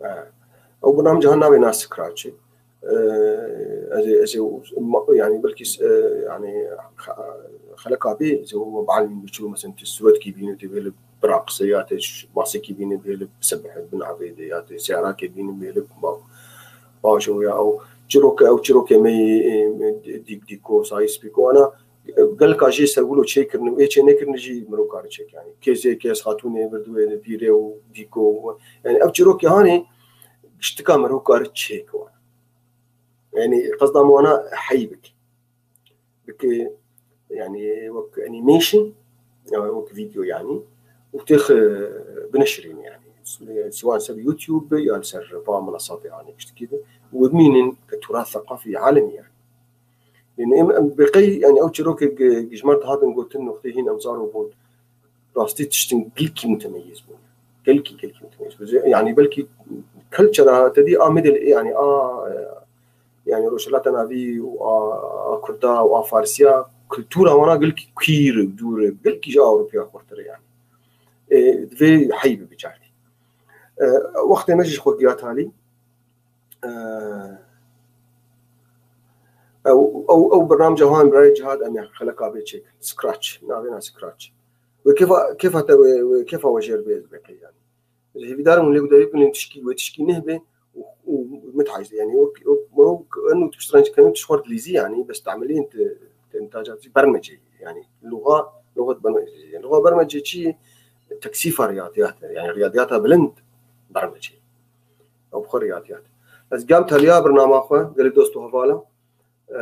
E, ew bernamca han navê na Scratch. E, ez ê, ez ê, ma-, yani belkî, e, yani xe-, xeleka bê, ez ê we bielmînim bi çilo, mesela tê suretkî bîne, tê bê li bira qise ya tê ş-, masekî bîne bê li sebeh bin avê de ya tê seyarakê bîne bê li ba-, baş o ya ew çîrok, ew çîrokê me yê, e, dîk, dîko, sayî spîko, ana gelka jê serwilo çêkirin û ê çê nekirin jî mirov kare çêk yani. Kêzê, kêz xatûnê, virdûyê, pîrê û dîko û, yani ev çîrokê hanê giştika mirov kare çêk wan. Yani qesda me wana hey bike. Bike, yani wek animation, ya wek video yani. Û têx, e, bineşirîne yani. Siwan ser YouTube be ya li ser va minasatê hanê giştikî be. Û bimînin ke turas seqafî alemî yani. Yani em, em bi qey, yani ew çîrokê ge-, ji me re dihatin gotin, noqtê hîn em zaro bûn. Rastî tiştin gelkî mutemeyiz bûn. Gelkî, gelkî mutemeyiz bûn. Yani belkî culture-a te dî a Middle, yani a, yani Rojhilata Navî û a, a Kurda û a Farsiya, kultura wana gelkî queer û dûr e, gelkî ji Ewropeya xurtir e yani. E, divê hey bibe cartî. E, wextê me jî ji xwe giya talî. E, ew, ew, ew bernamca han birayê Cihad em ya xeleka bê çêkin. Scratch. Navê na Scratch. Wê kêfa, kêfa te wê, wê kêfa we jêr bê ez bê qey yani. Ez hêvîdar im lê gudarî binin tişkî, wê tişkî neh bê û, û mitahîz yani. Wek, wek, wek, enu tişt renc kenu tişt xwar dilîzî yani. Bes temelîn te, te intacat bermecê yani. Luxa, luxet bermecê. Yani, luxa bermecê çi? Teksîfa riyadiyat e. Yani riyadiyata bilind bermecê. Ew bi xwe riyadiyat. Ez gam teliya bernama xwe, gelek dost û hevala. E,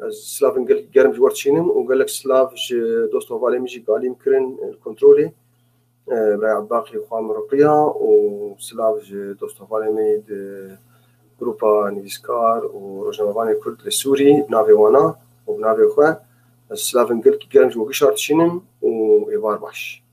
ez silavên gelek germ ji we re dişînim û gelek silav ji dost û hevalên min jî galî min kirin, e, li kontrolê. E, Birayê Ebaqî xwe min riqiya û silav ji dost û hevalên min di grupa nivîskar û rojnamevanên Kurd li Sûrî, bi navê wana û bi navê xwe. Ez silavên gelekî germ ji we gişar dişînim û êvar baş.